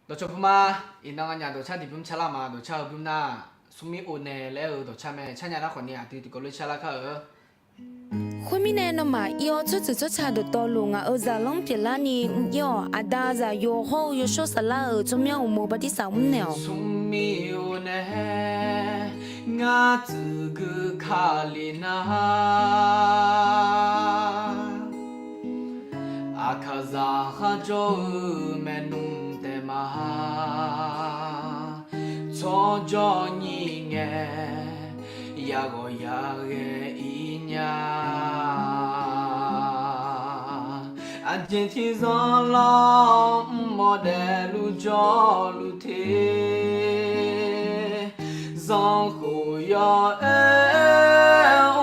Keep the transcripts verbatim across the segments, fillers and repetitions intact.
Dawqcawq puq ma, iqnan nganyaf dawqcar tiqbymr carlar ma. Dawqcar-eu bymr nar, smrmir o nae laer aer-eu dawqcar mae. Carnya nar khawfni aqdui tiqkawv lof carlar kar-eu. Khoermirnae, nawmaf ir-awr tsawrjeuq tsawrca dawqtawvluf ngaq-euq zaqlanr pyeuflarni mr-ir-awq. Aqda, Zaqyo hawr-eu Yawshawr Saflar-euq tsawrmyanr uqmov bartirsaq mr naeq-awq. Smrmir o nae ngar tsuif gui Kali nar, Aqkaqzaq kharjawr-eu maernmr taef ma. Tsawrjawr nyir ngae, yaghawq yaghae ir nya. Aqjeq tiqzanq lawr mr mawr daefluf jawrluf te. Zanrkhof yawoer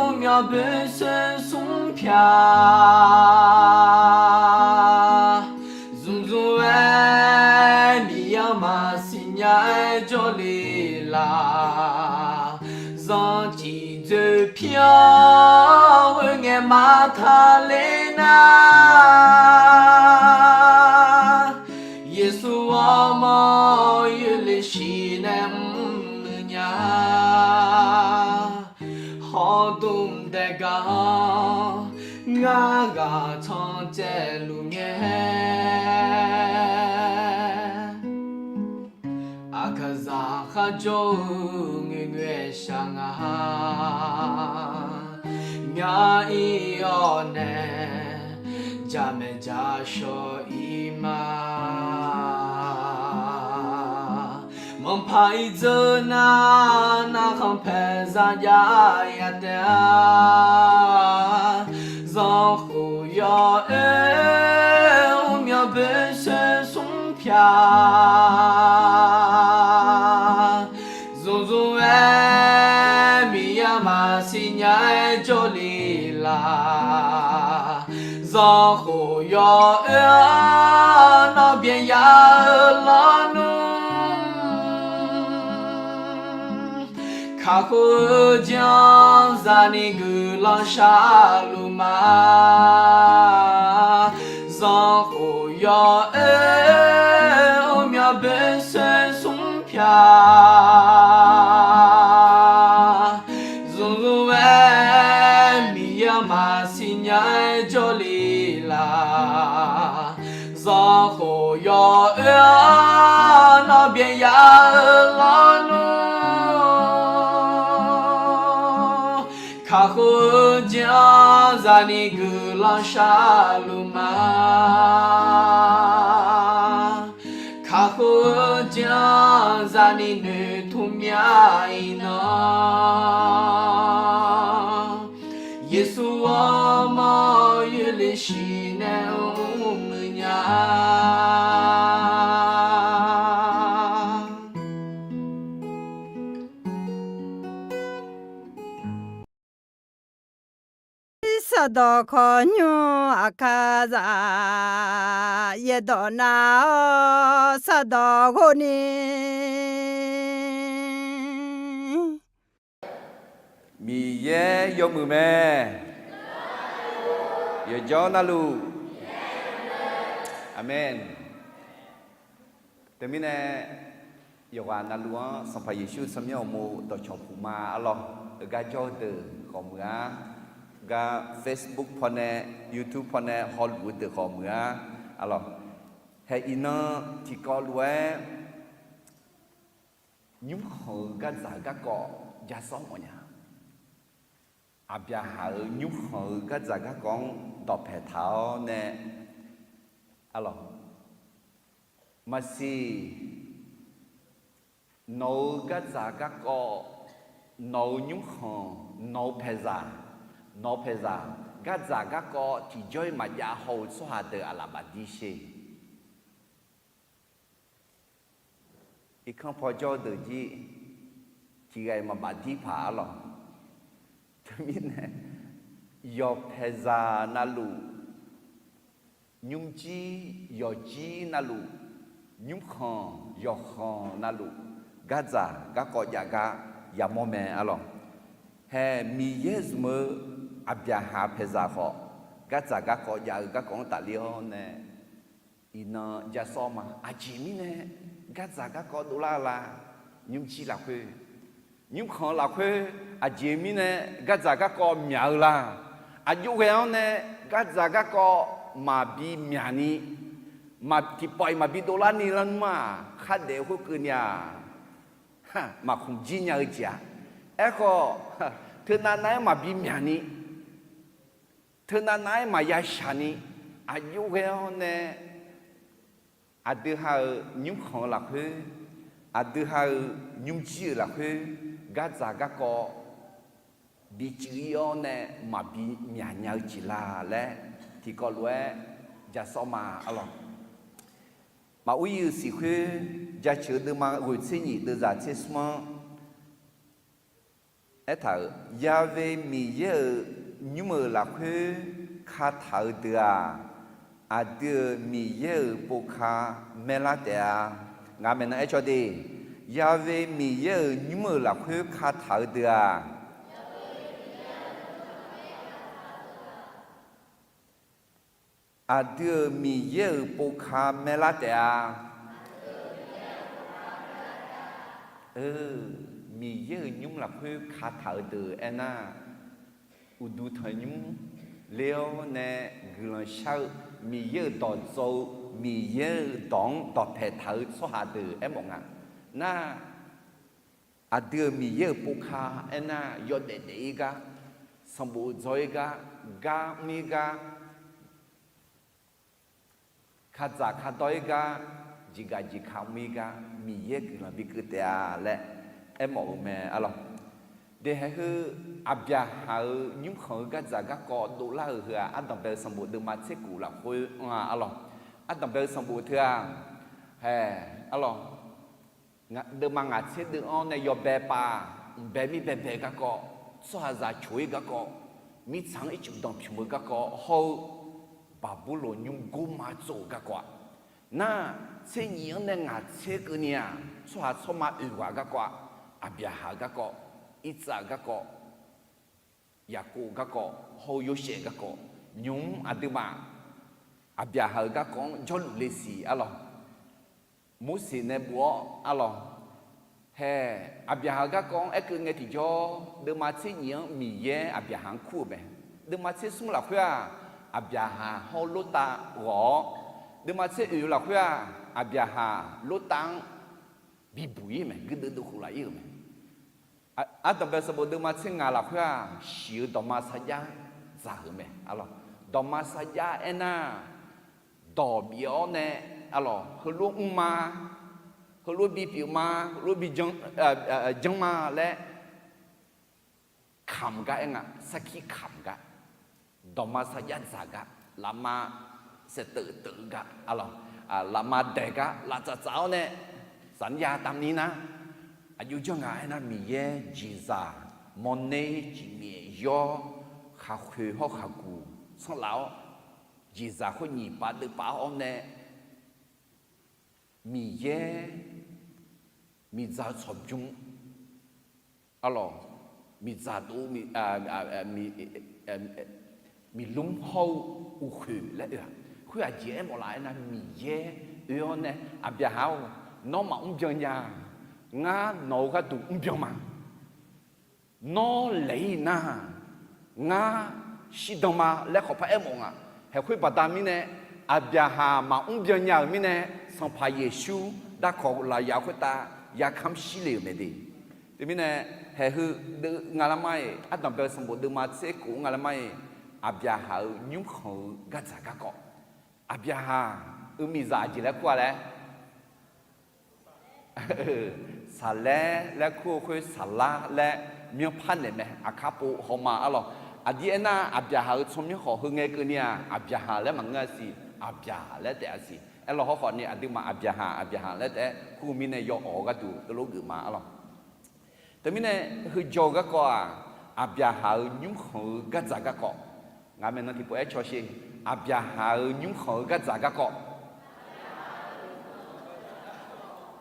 mr myawq boesoer smr pyaq. Zmqzmq-aer Miqyaer-anr maqsiq nya-aer jawrle laf. Zanrtiq dzoeq pir-awr khoerngae maqtaq ler nar, Yeqsur armawr yoerle shiq nae mrmuiq nya. Hawrdmq daef gaq-anr ngar ghaq tsanr caev luf ngae. Aqkaqzaq kharjawr-eu ngoerngoer-aer shaq nga. Myar ir-awr nae jaqmaeq jaqshawq ir ma. Manqpaq ir dzeur nar, narkhan paeqzaq jav ya taef-a. Zanrkhof yawoer mr myawq boesoer smr pyaq. Zmqzmq-aer Miqyaer-anr maqsiq nya-aer jawrle laf. Zanrkhof yawoer-anr nawr byaeq ya-eu lawnmr, kakhof-eu jeq-anr zaqni guiqlanq shar luf ma. Zanrkhof yawoer mr myawq boesoer smr pyaq. Zmqzmq-aer Miqyaer-anr maqsiq nya-aer jawrle laf. Zanrkhof yawoer-anr nawr byaeq ya-eu lawnmr, kakhof-eu jeq-anr zaqni guiqlanq shar luf ma. Kakhof-eu jeq-anr zaqni noeqtmq mya iqnan, Yeqsur armawr yoerle shiq nae mrmuiq nya. Sardawq kawqnymr Aqkaqzaq yaerdawq nav-awr sardawq ghov ni, Miqyaer yawmuiq mae. Yawqjawr navluf. Aqmeq. Teumirnae, yawqghaq navluf-anr Sanqpaq Yeqsur tsawrmyanr uqmov dawqcawq puq ma arlawr. Heugar jawr-eu deuq khawf muiq-a. Gar Facebook pawnae, YouTube pawnae hawluf-eu deuq khawf muiq-a arlawr. Hae iqnan tiqkawv lof-aer nymrkhanq-eu gardzaq garkawv ja sawr mawfnya. Aqbyaqhaq-euq nymrkhanq-eu gardzaq garkawv-anr dawqpaeq taq-awr nae, arlawr, maqsiq, nawq-euq gardzaq garkawv, nawq-euq nymrkhanq, nawq-eu paeqzaq, nawq-eu paeqzaq, gardzaq garkawv tiqjawr-iq maqjav haw-eu tsawrhaq deuq aqlaf bafdir sher. Irkanr paw jawr-eu deuq jir, tiqghaq-iq maqbafdir paq arlawr. Teumirnae, yawqpaeqzaq navluf, nymrjir yawqjir navluf, nymrkhanq yawqkhanq navluf, gardzaq garkawv jav gar yamawr mae arlawr. Hae Miqyaer zmq-eu Aqbyaqhaq paeqzaq khawf, gardzaq garkawv jav-eu garkawv-anr tafler-awr nae, Iqnan ja sawr ma. Aqjeq mirnae gardzaq garkawv dovlar-eu la? Nymrjir lafkhoer, nymrkhanq-eu lafkhoer aqjeq mirnae gardzaq garkawv myaq-eu la? Aqjox ghae-anr nae gardzaq garkawv maqbi myaq ni, tiqpawf-iq maqbi dovlar ni lar nmr-aq, khardaef khoerkeuvni-aq, maqkhmq jir nya-eu jeq-a. Aerkhawf, teunav nav-aer maqbi myaq ni, teunav nav-aer maqya shaq ni, aqjox ghae-anr nae aqdui ha-euq nymrkhanq-eu lafkhoer, aqdui ha-euq nymrjir-euq lafkhoer, gardzaq garkawv bi cuiv-ir-awr nae maqbi myaq nya-eu jeq la laer tiqkawv lof-aer ja sawr ma arlawq. Maqur-ir-euq siq khoer, jaceuq-eu deuvma ghoeq tser nyiq deuvzaq tser smr-anr aertaq-euq, Ya've Miqyaer-euq nymr-euq lafkhoer kataq-eu deuq-aq, aqdui-euq Miqyaer-euq povka maerlar taef-a. Ngaq maeqnan aer cawq de. Ya've Miqyaer-euq nymr-euq lafkhoer kataq-eu deuq-aq, aqdui-euq Miqyaer-euq povka maerlar taef-a. Miqyaer-euq nymr lafkhoer kataq-eu deuq aernar, uqduq tanqnymr ler-awr nae guiqlanq shar-eu, Miqyaer-euq dawq dzaw-eu, Miqyaer-euq dawq-anr dawqpaeq taq-eu tsawrhaq deuq aermawf nga. Nar, aqdui-euq Miqyaer-euq povka aernar, yawdaef daef-ir gar, sanqbof dzaw-ir gar, gar mr-ir gar, kadzaq kadawr-ir gar, jeqgaq jeqka mr-ir gar, Miqyaer guiqlanq bikeuv taef-a laer aermawf-eu mae arlawq. Dehaeq heu, Aqbyaqhaq-euq nymrkhanq-eu gardzaq garkawv dovlar-euq heu-aq, Ardanqbae-eu sanqbof deuvma tser kuf lafkhoer anr-a arlawq. Ardanqbae-eu sanqbof teu-aq, hae, arlawq, deuvma ngaq tser deuv-anr nae yawbae pav, mqbae mirbae bae garkawv, tsawrhaqzaq coq-ir garkawv, mirtsaq-anr ircuf danqpymq-eu garkawv hawr-eu, Baqburloq nymr gorma tsov-euq garkawv-aq, nar, tser nyiq-anr nae ngaq tser keuvni-aq, tsawrhaq tsawrma oeq ghaq garkawv-aq, Aqbyaqhaq-eu garkawv, Irtsav-eu garkawv, Yaqkov garkawv hawr-eu Yorsaev garkawv, nymq-mr aqduimaf Aqbyaqhaq-euq garkawv-anr jawrluf le siq arlawq. Morseq nae bof-awr arlawq, hae, Aqbyaqhaq-euq garkawv-anr aerkeuv ngae tiqjawr, deuvma tser nyiq-anr Miqyaer Aqbyaqhaq-anr kur-euq mae. Deuvma tser smr lafkhoer-aq, Aqbyaqhaq hawr Lortav ghawq-awr, deuvma tser oeq lafkhoer-aq, Aqbyaqhaq Lortav-anr bibuq-ir mae, guirdeuv dov khoflaf-ir-euq mae. Ardanqbae sanqbof deuvma tser ngaq lafkhoer-aq, shiq-eu dawqma sarjax dzaq-euq mae arlawq. Dawqma sarjax aernar, dawq bif-awr nae arlawq, heulof mrma, heulof bipyeuf ma, heulof bi janr ma laer kamq gar aer nga, sarkir kamq gar, dawqma sarjax dzaq gar, lafma saeqteuv teuv gar arlawq, lafma daeq gar, laftsaf tsaf-awr nae, saqnarya tavni nar, aqjox janr nga aernar, Miqyaer jeqzaq mawrner ciqmyaef yawr, khaqkhoeq hawr khaqguq sanrlaf-awr, jeqzaq khoer nyiq pav deuv pav-awr nae, Miqyaer miqdzaq-eu tsawqbymr arlawq, miqdzaq dov, miqlmr hawr-eu uqkhoeq laer oe-aq, khoer aqjeq aermawf laf aernar, Miqyaer oe-awr nae, Aqbyaqhaq-or, nawr maqmr byan nya-a. Ngar nawq-eu gharduq mr byan ma. Nawr laeq-ir nar, ngar shirdan ma laer khawqpar aermawf nga. Haeq khoer baqda mirnae, Aqbyaqhaq maqmr byan nya-euq mirnae, Sanqpaq Yeqsur darkawq lafyaq khoertav yarkamr shir le-euq mae de. Teumirnae, haeq heu deuv nga lar mar-iq, Ardanqbae-eu sanqbof deuvma tser kof-anr nga lar mar-iq, Aqbyaqhaq-euq nymrkhanq-eu gardzaq garkawv. Aqbyaqhaq-euq miqzaq aqjeq laer kur-a laer Saqlaer laer kur-eu khoer Saqlar laer myanrpar naeq mae, aqkar pov hawma arlawq. Aqdir aernar, Aqbyaqhaq-euq tsawrmyanr khawf heu ngae keuvni-aq, Aqbyaqhaq laer maqngeur-a siq, Aqbyaq laer taef-a siq. Aerlawq hawrkhawf ni aqduimaf Aqbyaqhaq, Aqbyaqhaq laer taef-aer kur-eu mirnae yawawq-eu gharduq teulof geufma arlawq. Teumirnae, heu jawr-eu garkawv-aq, Aqbyaqhaq-euq nymrkhanq-eu gardzaq garkawv. Ngaq maeqnan tiqpov aer caw sher. Aqbyaqhaq-euq nymrkhanq-eu gardzaq garkawv.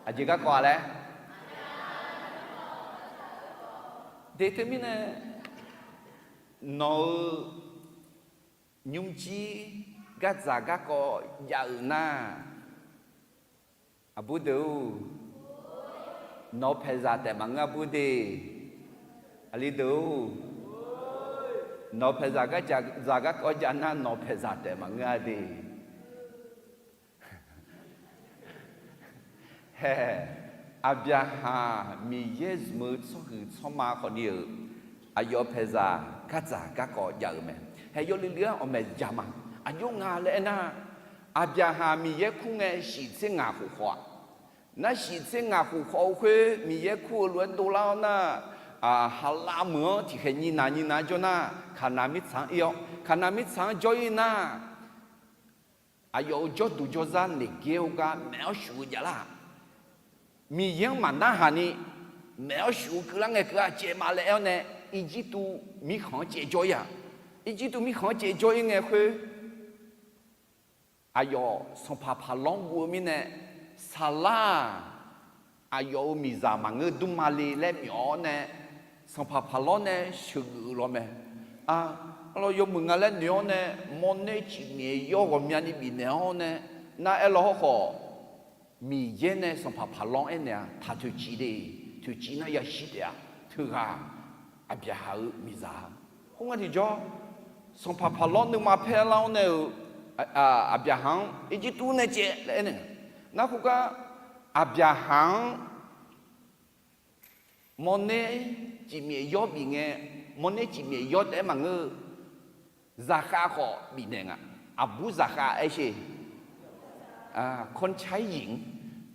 Aqjeq garkawv-a laer. De teumirnae, nawq-euq nymrjir gardzaq garkawv jav-euq nar, aqbur deuq-or, nawq-eu paeqzaq taef maqngeur aqbur de. Aqli deuq-or, nawq-eu paeqzaq gardzaq garkawv jav nar nawq paeqzaq taef maqngeur-a de. Hae, Aqbyaqhaq Miqyaer zmq-eu tsawrhuiq tsawrma khawfni-euq aqyawf paeqzaq gardzaq garkawv jav-euq mae. Hae, yawluiv luiv-anr awqmaeq jaq ma. Aqjox nga laer aernar, Aqbyaqhaq Miqyaer kur ngae shiq tser ngaq khof khawf-aq. Nar shiq tser ngaq khof khawf-eu khoer Miqyaer kur-eu lof-aer dovlar-awr nar, haqlav meuq-anr tiqkhaeq nyiq naq nyiq naq jawr nar, Kaqnaq mirtsaq-anr ir-awr, Kaqnaq mirtsaq-anr jawr ir nar, aqyawf-euq jawrduq jawrzar Neqgaer-eu gar maef-awr shuf-eu javlar-aq. Miqyaer-anr maqnarhaq ni maef-awr shuf-eu keuvlar ngae keuvlar caev ma laer aer-awr nae, Irjirtuv mirkhanq-anr caev jawr ir-aq. Irjirtuv mirkhanq-anr caev jawr ir ngae khoer, aqyawf sanqpaq Paqlawr guv-eu mirnae, saqlar-aq, aqyawf-euq miqzaq maqngeur dmr ma le laer myawf-awr nae, sanqpaq Paqlawr nae sheuqgeuf-eu lawr mae. Arlawr, yawmuiq nga laer noeq-awr nae, mawrner cifmyaef yawr ghawqmyani bifnaeq-awr nae, nar aerlawr hawrkhawf, Miqyaer nae sanqpaq Paqlawr-anr aernaeq-a, taq toeqciv de. Toeqciv nar yashir taef-a. Teughaq Aqbyaqhaq-euq miqzaq-a. Khoerngae tiqjawr, sanqpaq Paqlawr nuima paer lar-awr nae-euq, Aqbyaqhaq-anr Irjirtuv nae caev laer aernaeq-a. Nar khoergar, Aqbyaqhaq-anr mawrner cifmyaef yawr bif ngae, mawrner cifmyaef yawr taef-aer maqngeur-eu, zaqkhav khawf bifnaeq nga. Aqbur zaqkhav aer sher. Kawrcaer yiq-anr.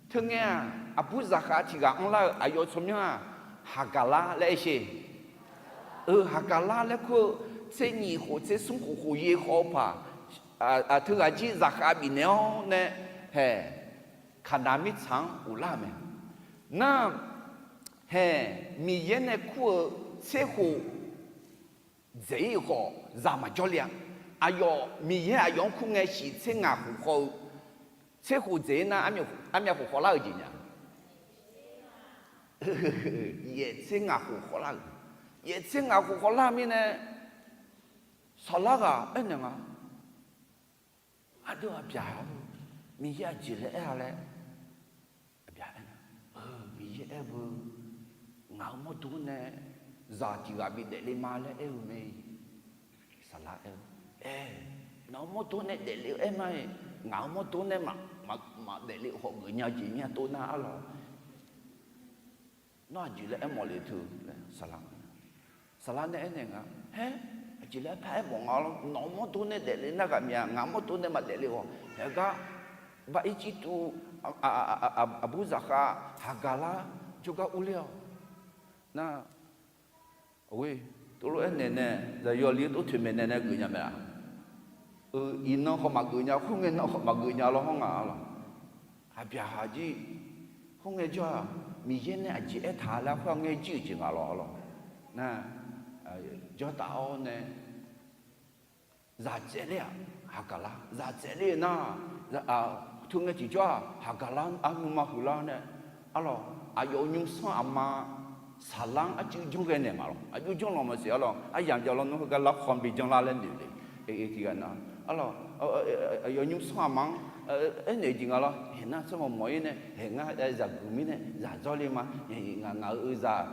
Teungae-aq, aqbur zaqkhav tiq ghaq anrlar-eu aqyawf tsawrmyanr-aq, Haqgaqlar laer aer sher. Eu, Haqgaqlar laer kur-eu, tser nyiq khof tser smr khof khof yaer khawf-eu paq, teughaq jir zaqkhav bifnaeq-awr nae, hae, Kaqnaq mirtsaq-anr ghoflar-euq mae. Nar, hae, Miqyaer nae kur-eu tser khof dzaeq-ir-euq khawf zaq maqjawr le-a. Aqyawf Miqyaer aqyawf-anr kur ngae shiq tser ngaq khof khawf-eu, tser khof dzaeq-ir nar armyav khof khawvlar-eu jeq nya. Yaef tser ngaq khof khawvlar-euq. Yaef tser ngaq khof khawvlar mirnae, saqlar ghaq aernaeq nga. Aqdui Aqbyaq-or, Miqyaer aqjeq laer aer-a laer, Aqbyaq aer-a, Miqyaer aer-eu, ngaq-euq mawrdo nae zaq tiq ghaq bidaef le ma laer aer-eu mae. Saqlar aer-eu, aer, nawq-euq mawrdo nae daefle-eu aer ma-iq, ngaq-euq mawrdo nae maqdaefle-eu khawf geufnya jeq myav tov nar arlawq. Nawr aqjeq laer aermawf le teu laer saqlar, saqlar nae aernaeq nga, haer, aqjeq laer par aermawf nga lawr, nawq-euq mawrdo nae daefle nar ghaq myav, ngaq-euq mawrdo nae maqdaefle-eu khawf, haegar, bar Irjirtuv aqbur zaqkhav Haqgaqlar jawrgar urler-awq. Nar, tov lof-aer naeq nae, zaqyo li-anr tov toeqmaeq naeq nae geufnya mae-a. Eu, iqnan khawf maqgeuf nya, khoerngae nan khawf maqgeuf nya lawr hawr nga arlawq. Aqbyaqhaq jir, khoerngae jawr-aq, Miqyaer nae aqjeq aertaq laer khoer-aq ngae jir-euq jeq nga lawr arlawq. Nar, jawrtaf-awr nae, zaq tsaevler-aq, Haqgaqlar zaq tsaevler-eu nar, teungae tiqjawr-aq Haqgaqlar arnuima huiqlar nae, arlawq, aqyawf-euq nymrsanr aqma Saqlar-anr arcuiv janr ghae naeq nga lawr. Arcuiv janr lanq maqsiq arlawq, aryamq jav lawr nmr heugar larkhan bi janrlar laer noeq le. Tiqghaq nar, arlawq, aqyawf nymrsanr aqma-anr aernaeq jeq nga lawr, haeq nar sanrmawq mawq-ir nae, haeq ngar zaqguq mirnae zaq dzawrle ma, ngaq-euq zaq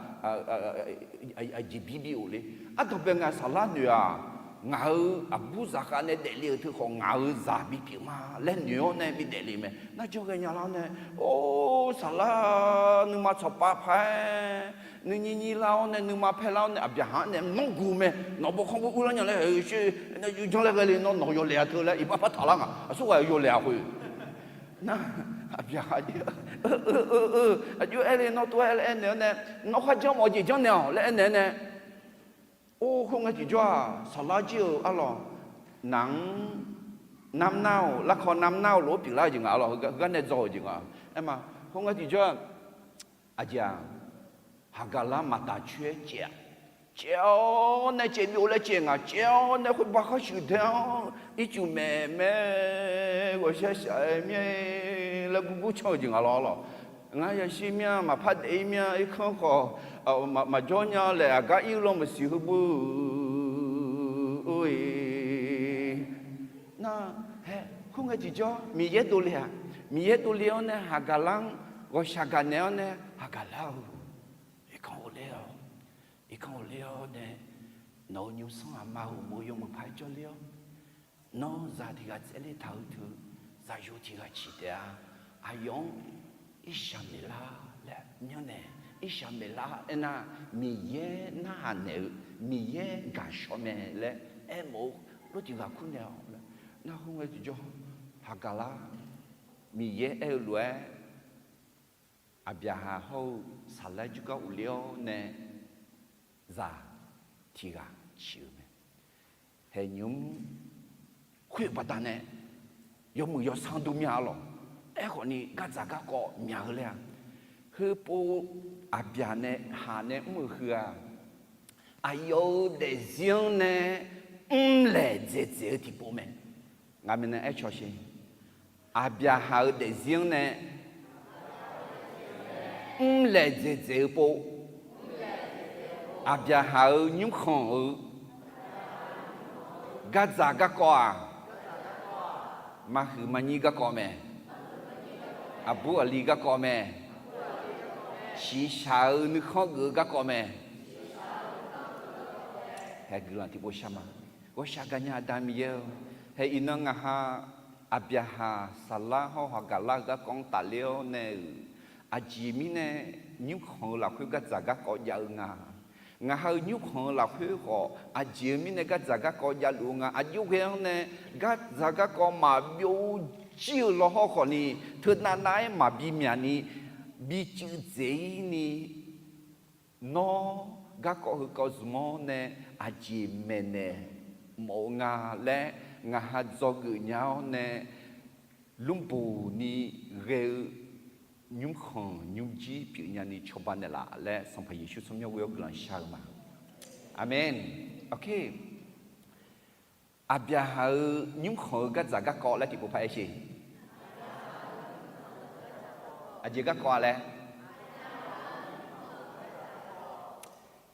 aqjeq bibi of le. Ardanqbae ngaq Saqlar noeq-aq, ngaq-euq aqbur zaqkhav nae daefle-euq teu khawf ngaq-euq zaq bipyeuf ma laer noeq-awr nae bidaef le mae. Nar janr ghaenya lar-awr nae, or, Saqlar nuima tsawqpav paq-aer nuinyir nyir lar-awr nae nuima paer lar-awr nae Aqbyaqhaq-anr nae nawr guq mae, nawq bawkhanr bur urlar nya laer, sher, janr laer ghae le, nawr nawq yawlaeq-a teu laer iqbax par taqlar nga. Aqsurghaq yawlaeq-a khoer. Nar, Aqbyaqhaq jir, eu, aqjox aer le, nawr tov-aer aer naeq-awr nae, nawr kharjanr mawf jeq janrnaeq-awq laer aernaeq-awr nae, or, khoerngae tiqjawr-aq Saqlar jir-eu arlawq, naq-anr narmr nar-awq, larkawv narmr nar-awq lof-aer pyeuflar-eu jeq nga arlawq, heugar nae dzaw-eu jeq nga. Aerma, khoerngae tiqjawr-aq, aqjeq-aq, Haqgaqlar maqtaf coer-aer caev-a. Caev-awr nae caev byov laer caev ngaq, caev-awr nae khoerbar khar shuif dae-awr ircuf maeq mae, ghawqshaq shaq-aer myav-aer laer gurgur can-eu jeq nga lawr arlawq. Ngar yashir myav, maqpar daef-ir myav, irkanr khawf maqjawr nya laer aqgar ir-eu lanr maqsiq heu beu-eu, or-e, nar Tiqjawr Miqyaer dovle-aq, Miqyaer dovle-awr nae Haqgaqlar-anr ghawqshaq gaqnaeq-awr nae, Haqgaqlar-or, irkanr ghofler-awq, irkanr ghofler-awr nae, nawq-euq nymrsanr aqma uqmov yawmuiq paq-aer jawrler-awr, nawr zaq tiq ghaq tsaevler taq-eu teu, zaqyo tiq ghaq ciq taef-a. Aqyawf-anr irshaq maeqlar laer myanrnaeq, irshaq maeqlar aernar, Miqyaer narhaq naeq-eu, Miqyaer gaqshawr mae laer aermawf-eu lof tiq ghaq kur naeq-awq laer, narhaq ngae tiqjawr, Haqgaqlar, Miqyaer aer-eu lof-aer, Aqbyaqhaq hawr-eu Saqlaer jawrgar uvler-awr nae, zaq tiq ghaq ciq-eu mae. Haeqnymr khoer-eu baqdanae yawmuiq yawsanr dur mya-a lawq. Aerkhawfni gardzaq garkawv myaq-eu laer-aq, heupov Aqbyaqhaq nae mr-euq heu-aq, aqyawf-euq daefzir-anr nae mrlaeq dzaeqdzaeq-eu tiqpov mae. Ngaq maeqnaeq aer cawq sher. Aqbyaqhaq-euq daefzir-anr nae mrlaeq dzaeqdzaeq-eu pov, Aqbyaqhaq-euq nymrkhanq-eu gardzaq garkawv-aq, maqhuiq maqnyir garkawv mae. Aqbur aqli garkawv mae. Shiqshaq-eu nuikhanr geuf-eu garkawv mae. Haeq guiqlanq tiqpov shar ma. Ghawqshaq gaqnya Aqda Miqyaer-eu, haeq iqnan ngaqha Aqbyaqhaq, Saqlar hawr Haqgaqlar-eu garkawv-anr tafler-awr nae-euq, aqjeq mirnae nymrkhanq-eu lafkhoer gardzaq garkawv jav-eu nga. Ngaqha-euq nymrkhanq-eu lafkhoer khawf aqjeq-eu mirnae gardzaq garkawv javluf-eu nga. Aqjox ghae-anr nae gardzaq garkawv maqbyov jir-eu lawhawr khawfni, teunav nav-aer maqbi myaq ni, bi cuiv dzaeq-ir ni, nawr garkawv heukawv zmq-awr nae aqjeq maeqnaeq mawf-eu nga laer ngaqha dzawgeuf nya-awr nae, lmrboq ni ghae-eu nymrkhanq nymrjir pyeufnya ni cawba naeqlaf laer Sanqpaq Yeqsur tsawrmyanr ghoe-awr guiqlanq shar-eu ma. Aqmeq. Aqbyaqhaq-euq nymrkhanq-eu gardzaq garkawv laer tiqpov paq-aer sher. Aqjeq garkawv-a laer.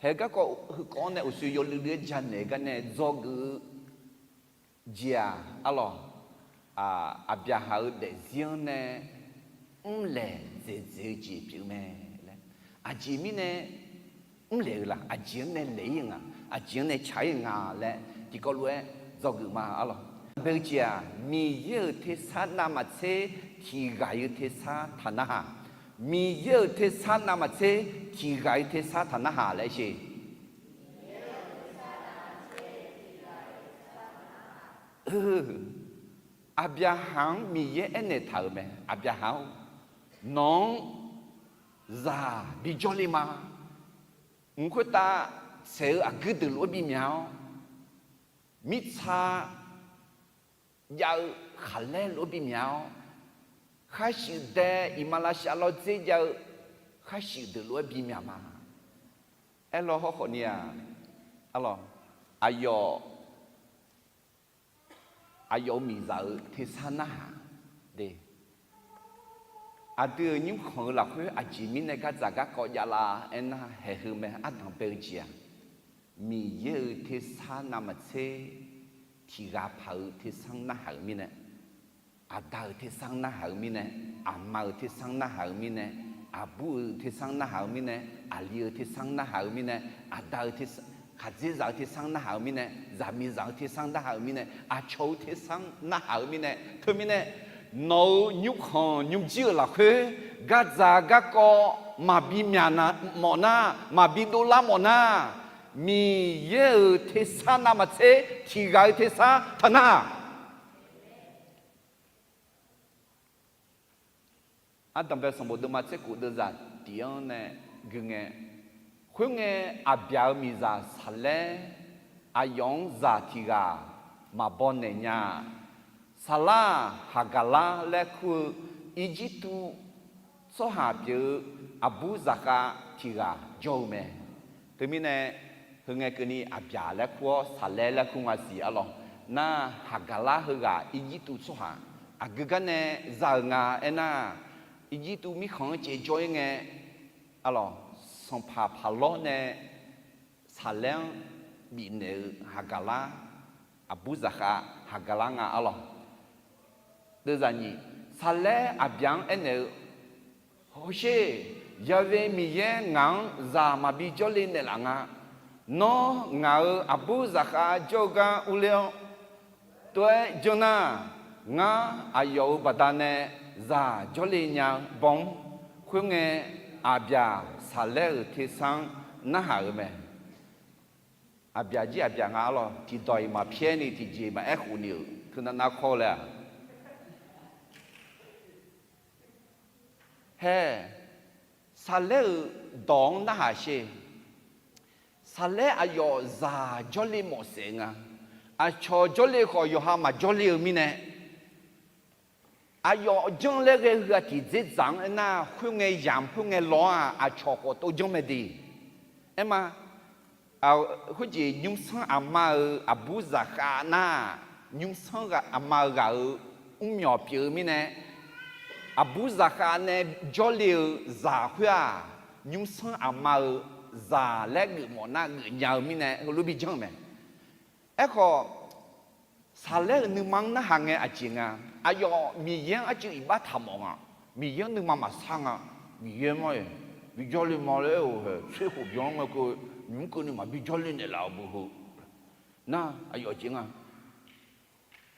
Haeq garkawv heukawv-anr nae uqshoe yawluiv luiv-aer janaeq gar nae dzawgeuf-eu jeq-aq, arlawq, Aqbyaqhaq-euq daefzir-anr nae mrlaeq dzaeqdzaeq-eu jeq pyeuf mae laer. Aqjeq mirnae mrlaeq-eu laf, aqjeq-anr nae laeq-ir-eu nga, aqjeq-anr nae tsaq-ir-eu nga laer tiqkawv lof-aer dzawgeuf ma, arlawq. Bae-eu jeq-aq, Miqyaer-euq tersar navmaqtser tiq ghaq-eu tersar taqnarhaq. Miqyaer-euq tersar navmaqtser tiq ghaq-eu tersar taqnarhaq laer sher. Aqbyaqhaq-anr Miqyaer aernaeq taq-euq mae, Aqbyaqhaq-or, nawq-anr zaq bijawr le ma. Mq khoertav saeq-eu aqguir deuq lof-aer bimyaq-awr, mirtsa jav-eu khaqlaer lof-aer bimyaq-awr, khar shuif dae iqmalavshav lawrdzer jav-eu khar shuif deuq lof-aer bimyaq ma. Aerlawr hawrkhawf ni-aq, arlawq, aqyawf, aqyawf-euq miqzaq-euq tersar narhaq de. Aqdui-euq nymrkhanq-eu lafkhoer aqjeq mirnae gardzaq garkawv javlar aernar, haeq heu mae. Ardanq bae-eu jeq-aq, Miqyaer-euq tersar navmaqtser tiq ghaq paq-eu tersar narhaq-euq mirnae, aqda-euq tersar narhaq-eu mirnae, aqma-euq tersar narhaq-eu mirnae, aqbur-euq tersar narhaq-eu mirnae, aqli-euq tersar narhaq-eu mirnae, aqda-euq tersar, khaqdzerzaq-eu tersar narhaq-eu mirnae, zaqmiqzaq-eu tersar narhaq-eu mirnae, aqcawq-eu tersar narhaq-eu mirnae, teumirnae, nawq-euq nymrkhanq nymrjir-euq lafkhoer gardzaq garkawv maqbi myaq mawf nar, maqbi dovlar mawf nar, Miqyaer-euq tersar navmaqtser tiq ghaq-eu tersar taqnarhaq. Ardanq bae sanqbof deuvma tser khof deuvzaq tiq-anr nae gui ngae, khoerngae, Aqbyaq-euq miqzaq Saqlaer aqyawf-anr zaq tiq ghaq maqbaw naeq nya-a. Saqlar-aq, Haqgaqlar laer kur-eu Irjirtuv tsawrhaq pyeuf-eu aqbur zaqkhav tiq ghaq jawr-eu mae. Teumirnae, heu ngae keuvni Aqbyaq laer kur-awr Saqlaer laer kur nga siq arlawq. Nar, Haqgaqlar heughaq Irjirtuv tsawrhaq aqgeu gar nae za-euq nga aernar, Irjirtuv mirkhanq-anr caev jawr-ir ngae, arlawq, sanqpaq Paqlawr nae Saqlaer-anr bifnaeq-eu Haqgaqlar, aqbur zaqkhav Haqgaqlar nga arlawq. Deuvzaq nyiq, saqlaer aqbyaq-anr aernaeq-eu, Hawsher, Ya'we Miqyaer ngaq-anr zaq maqbi jawrle naeqlaf nga. Nawr ngaq-euq aqbur zaqkhav jawr-eu gar urler-awr, tov-aer janr nar, ngar aqyawf-euq baqdanae zaq jawrle nya-eu baw-anr. Khoerngae, aqbyaq saqlaer-euq tersar-anr narhaq-euq mae. Aqbyaq jir aqbyaq nga arlawr, tiqdawq-iq maqpyaer ni tiqjeq maqaer khof ni-euq teunav nav kawr laer-aq, hae, saqlaer-euq dawq-anr narhaq sher. Saqlaer aqyawf zaq jawrle mawf saef nga. Aqcawq jawrle khawf yawqha maqjawrle-eu mirnae, aqyawf janr laer ghae-eu heu-aq tiqdzerdzaq-anr aernar, khoerngae yamq khoerngae lawr-aq, aqcawq khawf tov janr mae de. Aerma, khoerjeq nymrsanr aqma-euq aqbur zaqkhav nar, nymrsanr aqma-eu ghaq-euq mrmyawq pyeuf-eu mirnae, aqbur zaqkhav nae jawrle-eu zaq khoer-aq, nymrsanr aqma-euq zaq laer geufmawf nar geufnya-eu mirnae heulof-aer bijanr-eu mae. Aerkhawf, saqlaer-euq nuima-anr narhaq ngae aqjeq nga. Aqyawf Miqyaer-anr arcuiv iqbax taqmawf nga. Miqyaer-anr nuima maqsar nga. Miqyaer mar-iq bijawr le ma laer aer-euq hae, tser khof byan-anr mae keuv, nymq-mr keuvni maqbi jawrle naeqlaf-eu beu heu. Nar aqyawf jeq nga.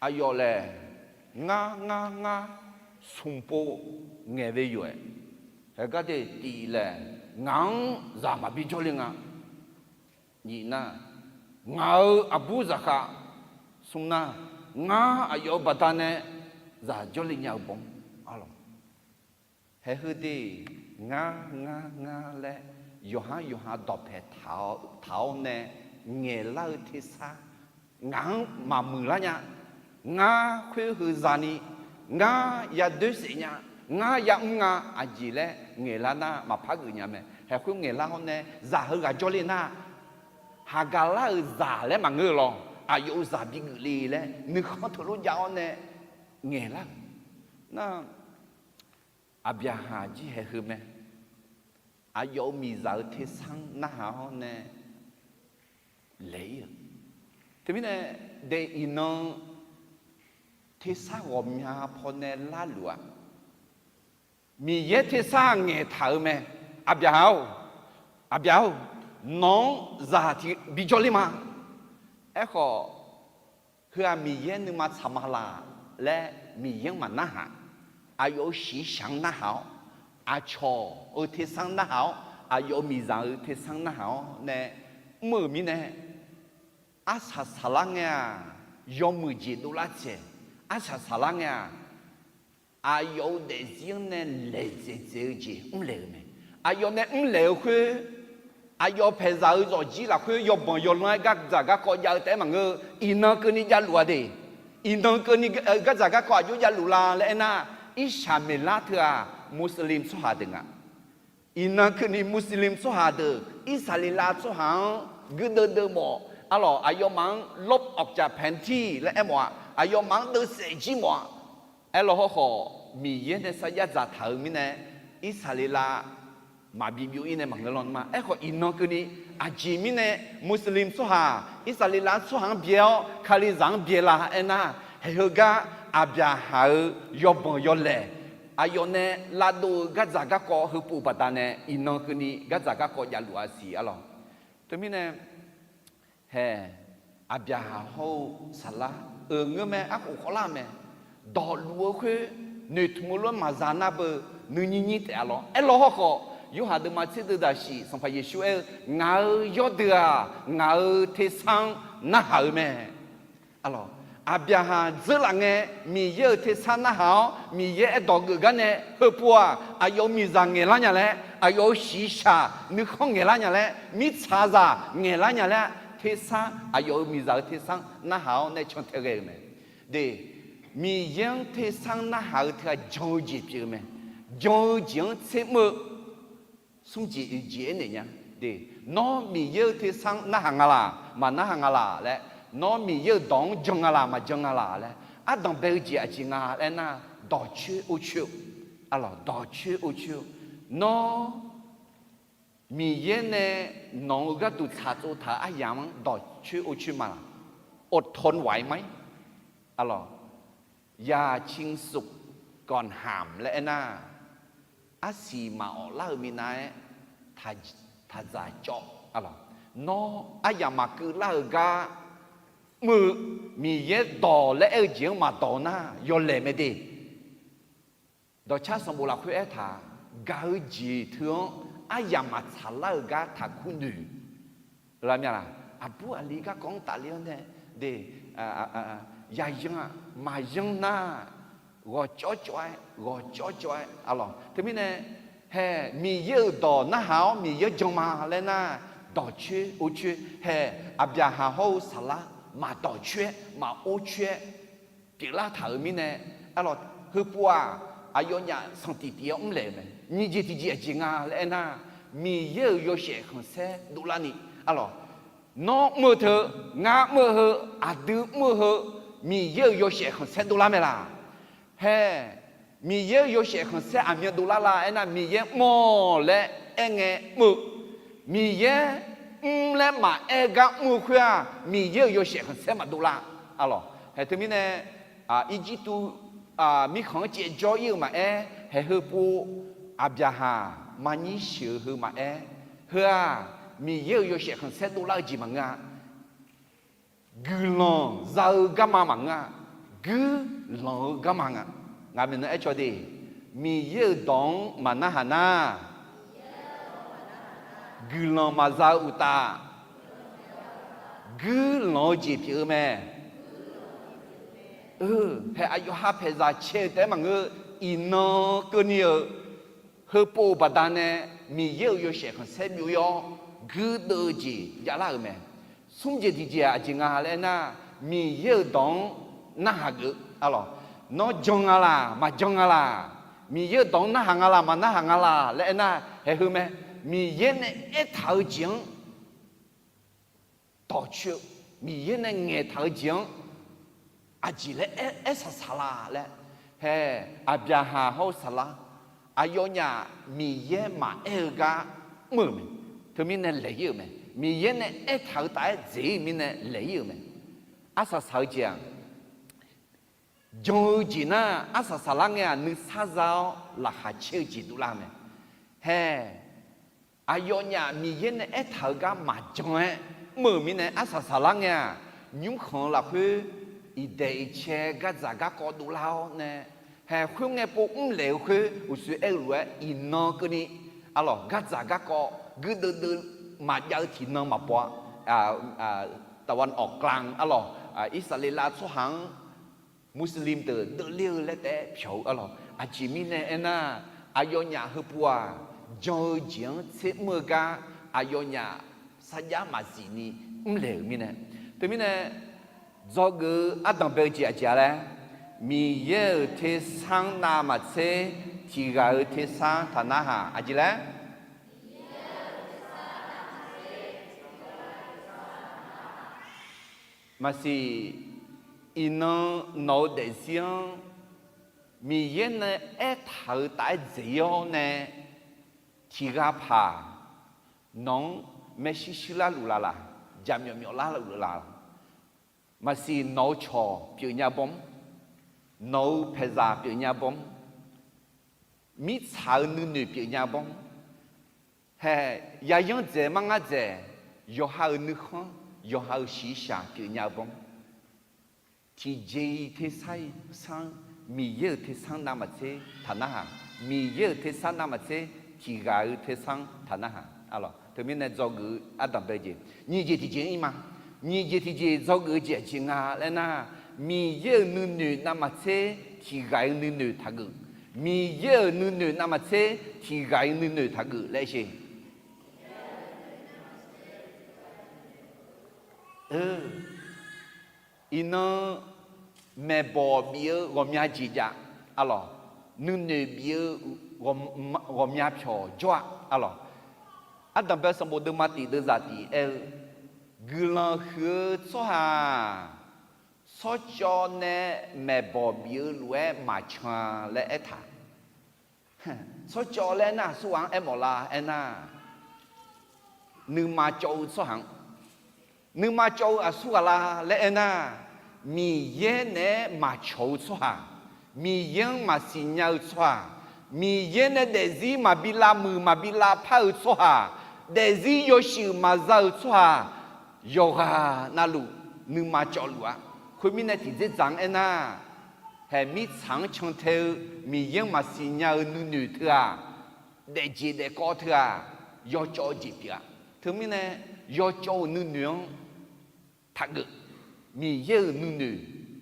Aqyawf laer, ngar ngar ngar smq pov ngaeq ve yawf-aer, haegar de tiq laer, ngaq-anr zaq maqbi jawrle nga. Nyiq nar, ngaq-euq aqbur zaqkhav, smr nar, ngar aqyawf-euq baqdanae zaq jawrle nya-eu baw-anr, arlawq. Haeheu de, ngar ngar ngar laer yawqhar yawqha dawqpae taq-awr nae ngaeqlar-eu tersar ngaq-anr maqmuiq lar nya. Ngar khoer heu zani, ngar yadoer saef nya, ngar yamr nga, aqjeq laer ngaeqlar nar maqpar geuf nya mae. Haekhoer ngaeqlar hawr nae zaq heu ghaq jawrle nar, haqgaq lar-euq zaq laer maqngeur-eu lawr, aqyawf-euq zaq bigeuf le laer nuikhanr teulof jav-awr nae ngaeqlar-euq nar, Aqbyaqhaq jir haeheu mae. Aqyawf-euq miqzaq-euq tersar-anr narhaq-awr nae laeq-ir-eu. Teumirnae, dae iqnan tersar ghawqmya pawnae larluf-aq, Miqyaer tersar ngaeqtaq-euq mae. Aqbyaqhaq-or, aqbyaq-or, nawq-anr zaq tiq bi jawrler ma. Aerkhawf, heu-aq Miqyaer nuima tsaq ma laq laer Miqyaer-anr maqnarhaq. Aqyawf-euq shiqshaq-anr narhaq-awr, aqcawq-euq tersar-anr narhaq-awr, aqyawf-euq miqzaq-euq tersar-anr narhaq-awr nae mr-euq mirnae, arsaq saqlar ngae-aq, yawmuiq jeq dovlar tsaeq, arsaq saqlar ngae-aq, aqyawf-euq daefzir-anr nae laeqdzaeq dzaeq-eu jeq mrlaeq-euq mae. Aqyawf nae mrlaeq-eu khoer, aqyawf paeqzaq-euq zawqjir lafkhoer yawbanq yawlanr-aer gardzaq garkawv jav-eu taef-aer maqngeur-eu, iqnan keuvni javluf-a de. Iqnan keuvni gardzaq garkawv aqjox javluf la laer aernar, Irsaqmeqlar teu-aq Muslim tsawrhaq deuq nga. Iqnan keuvni Muslim tsawrhaq deuq Irsaqleqlav tsawrhaq-anr guirdeuv deuv mawf, arlawq, aqyawfmaf-anr ลบออกจากแผนที่ laer aermawf-aq, aqyawfmaf-anr deuvsaef jir mawf-aq, aerlawr hawrkhawf Miqyaer nae sarjax dzaqtaq-euq mirnae, Irsaqleqlav maqbi byov-ir nae maqngeur lawr ma. Aerkhawf iqnan keuvni aqjeq mirnae Muslim tsawrhaq, Irsaqleqlav tsawrhaq-anr byae-awr Kalizaq-anr byae la aernar, haeheu gar Aqbyaqhaq-euq yawbanq yawlaeq, aqyawf nae lavdov-eu gardzaq garkawv heupov baqdanae iqnan keuvni gardzaq garkawv javluf-a siq arlawq. Teumirnae, hae, Aqbyaqhaq hawr-eu saqlar, euq ngeur mae, arkhof khawvlar mae. Dawqluf-eu khoer noeqtmq-eu lof-aer maqza nar beu nuinyir nyir taef-a lawr. Aerlawr hawrkhawf, Yorhaq deuvma tser deuv daqsiq Sanqpaq Yeqsur aer-eu, Ngaq-euq yawrdeuq-aq, ngaq-euq tersar-anr narhaq-eu mae. Arlawq, Aqbyaqhaq dzeurlaf ngae, Miqyaer-euq tersar narhaq-awr, Miqyaer aerdawq geuf gar nae heupov-aq, aqyawf-euq miqzaq ngaeqlar nya laer, aqyawf-euq shiqshaq nuikhanr ngaeqlar nya laer, mirtsaqzaq ngaeqlar nya laer, tersar, aqyawf-euq miqzaq-euq tersar-anr narhaq-awr nae cantae ghae-euq mae. De, Miqyaer-anr tersar-anr narhaq-eu teu-aq jan-eu jeq pyeuf-eu mae. Jan-eu jeq-anr tser mr-eu smr jeq oeq jeq aernaeq nya. De, nawr Miqyaer-euq tersar-anr narhaq nga laq, maqnarhaq nga laq laer, nawr Miqyaer-euq dawq-anr jan nga laq, maqjan nga laq laer, ardanq bae-eu jeq aqjeq nga laer nar, dawqcoer orcoer-eu, arlawq, dawqcoer orcoer-eu, nawr Miqyaer nae nawq-euq gharduq tsaqtsov taq-euq aryamq-anr dawqcoer orcoer ma laq? อดทนไหวไหม? Arlawq, อย่าชิงสุขก่อนหาม laer aernar, arsiq maqawf lar-eu minav-aer taqdzaq cawv. Nawr aryamq maqkeuv lar-eu gar mr-eu, Miqyaer dawq laer aer-eu jeq-anr maqdawq nar yawlaeq mae de. Dawqcar sanqbof lafkhoer aertaq, gaq-eu jeq teu-anr aryamq maqtsaq lar-eu gar taqkur noeq. Aqbur aqli garkawv-anr tafler-awr nae de, yayan-aq maqyan nar, ghawqcawv cawv-aer ghawqcawv cawv-aer arlawq. Teumirnae, hae, Miqyaer-euq dawq narhaq-awr Miqyaer-anr jan ma laer nar, dawqcoer orcoer hae, Aqbyaqhaq hawr-eu Saqlar maqdawqcoer-aer maqorcoer-aer pyeuflar taq-euq mirnae, arlawq, heupov-aq, aqyawfnyaf sanqtif tif-awr mrlaeq-euq mae. Nyiq jeq tiqjeq aqjeq nga laer aernar, Miqyaer-euq yawshaef khanqsaer dovlarni, arlawq, nawr mr-eu teu, ngar mr-eu heu, aqdui mr-eu heu, Miqyaer-euq yawshaef khanqsaer dovlar mae laq? Hae, Miqyaer-euq yawshaef khanqsaer aqmyan dovlar la aernar, Miqyaer mr-awq laer aerngae mr-eu, Miqyaer mr laer maqaer gar mr-eu khoer-aq, Miqyaer-euq yawshaef khanqsaer maqdov lar, arlawq. Hae teumirnae, Irjirtuv mirkhanq-anr caevjawr ir-eu maqaer, hae heupov Aqbyaqhaq maqnyir sheuq-eu heu maqaer, heu-aq, Miqyaer-euq yawshaef khanqsaer dovlar-eu jeq maqngeur-a. Guiqlanq za-eu garma maqngeur-a. Guirlanq-eu garma nga. Ngaq maeqnan aercaw de, Miqyaer-euq dawq-anr maqnarhaq nar, guiqlanq maqza-eu uqtaf, guirlanq-eu jeq pyeuf-eu mae. Hae, aqyawf ha paeqzaq cae-eu taef-aer maqngeur, iqnan keuvni-euq heupov-eu baqdanae Miqyaer-euq yawshaef khanqsaer byov-ir-awr guirdeuv-eu jeq javlar-euq mae. Smr jeq tiqjeq-aq aqjeq nga laer aernar, Miqyaer-euq dawq-anr narhaq geuf, arlawq, nawr jan nga laq maqjan nga laq, Miqyaer-euq dawq-anr narhaq nga laq maqnarhaq nga laq laer aernar, hae heu mae. Miqyaer nae aertaq-eu jeq-anr dawqcoer-eu, Miqyaer nae ngaeqtaq-eu jeq-anr aqjeq laer aer, aer saqsaq la laer, hae, Aqbyaqhaq hawr-eu Saqlar, aqyawfnyaf Miqyaer maqaer-eu gar mr-euq mae. Teumirnae laeq-ir-euq mae. Miqyaer nae aertaq-eu taf-aer dzeq-ir-eu mirnae laeq-ir-euq mae. Arsaq saq-eu jeq-aq, jan-eu jeq nar, arsaq saqlar ngae-aq nuisar za-awr laqkhaq caer-eu jeq dovlar-eu mae. Hae, aqyawfnyaf Miqyaer nae aertaq-eu gar maqjan-aer mr-euq mirnae, arsaq saqlar ngae-aq, nymrkhanq-eu lafkhoer iqdaeq iqcae gardzaq garkawv dovlar-awr nae, hae, khoerngae pov mrlaeq-eu khoer uqshoe aer-eu lof-aer iqnan keuvni, arlawq, gardzaq garkawv guirdeuv deuv maqjav-eu tiqnan maqbaw-a. Tawaf awqklanq, arlawq, Irsaqleqlav tsawrhaq-anr Muslim deuq deuvler-eu laer taef-aer pyawq-eu, arlawq, aqjeq mirnae aernar, aqyawfnyaf heupov-aq, jan-eu jeq-anr tser mr-eu gar aqyawfnyaf sarjax maqzif ni mrlaeq-euq mirnae. Teumirnae, dzawgeuf-eu ardanq bae-eu jeq aqjeq-a laer, Miqyaer-euq tersar-anr navmaqtser tiq ghaq-euq tersar-anr taqnarhaq, aqjeq laer? Maqsiq, iqnan nawq-eu daefzir-anr Miqyaer nae aertaq-euq taf-aer dzeq-ir-awr nae, tiq ghaq paq nawq-anr maershuir shuir larluf laf laq, jaqmyawf myawf larluf laf laq. Maqsiq nawq-eu cawq pyeufnya bawr, nawq-eu paeqzaq pyeufnya bawr, mirtsaq-eu nuinoeq pyeufnya bawr, hae, yayanr dzaeq mar ngar dzaeq, yawqha-euq nuikhanr, yawqha-euq shiqshaq pyeufnya-eu bawr, tiqjeq-iq tersar-iq sar-anr, Miqyaer-euq tersar-anr navmaqtser taqnarhaq, Miqyaer-euq tersar navmaqtser tiq ghaq-euq tersar-anr taqnarhaq, arlawq. Teumirnae dzawgeuf-eu ardanq bae-eu jeq nyiq jeq tiqjeq ir ma. Nyiq jeq tiqjeq dzawgeuf-eu jeq aqjeq nga laer nar, Miqyaer-euq nuinoeq navmaqtser tiq ghaq-iq nuinoeq taqgeuf. Miqyaer-euq nuinoeq navmaqtser tiq ghaq-iq nuinoeq taqgeuf laer sher. Iqnan maeqbawq bif-eu ghawqmya jeq jav, arlawq. Nuinoeq bif-eu ghawqmya pyawq jawr-a, arlawq. Ardanq bae sanqbof deuvma tiq deuvzaq tiq aer-eu, guiqlanq huiq-eu tsawrhaq-aq, tsawrcawv nae maeqbawq bif-eu lof-aer maqcan-a laer aertaq. Tsawrcawv laer nar, aqsurghaq-anr aermawf lar aernar, nuima cawv-eu tsawrhaq-anr, nuima cawv-eu aqsurghaq la laer aernar, Miqyaer naeq-aer maqcawq-eu tsawrhaq, Miqyaer-anr maqsiq nya-eu tsawrhaq, Miqyaer nae daefzir maqbi lavmuiq maqbi lavpar-eu tsawrhaq, daefzir yawshuif maqza-eu tsawrhaq, yawqghaq navluf nuima cawvluf-a. Khoermirnae, tiqdzerdzaq-anr aernar, haeq mirtsaq-anr cantae-eu Miqyaer-anr maqsiq nya-eu nuinoeq teu-aq, daefjeq daefkawv teu-aq, yawcawv-eu jeq pyeuf-a. Teumirnae, yawcawv-euq nuinoeq-anr taqgeuf. Miqyaer-euq nuinoeq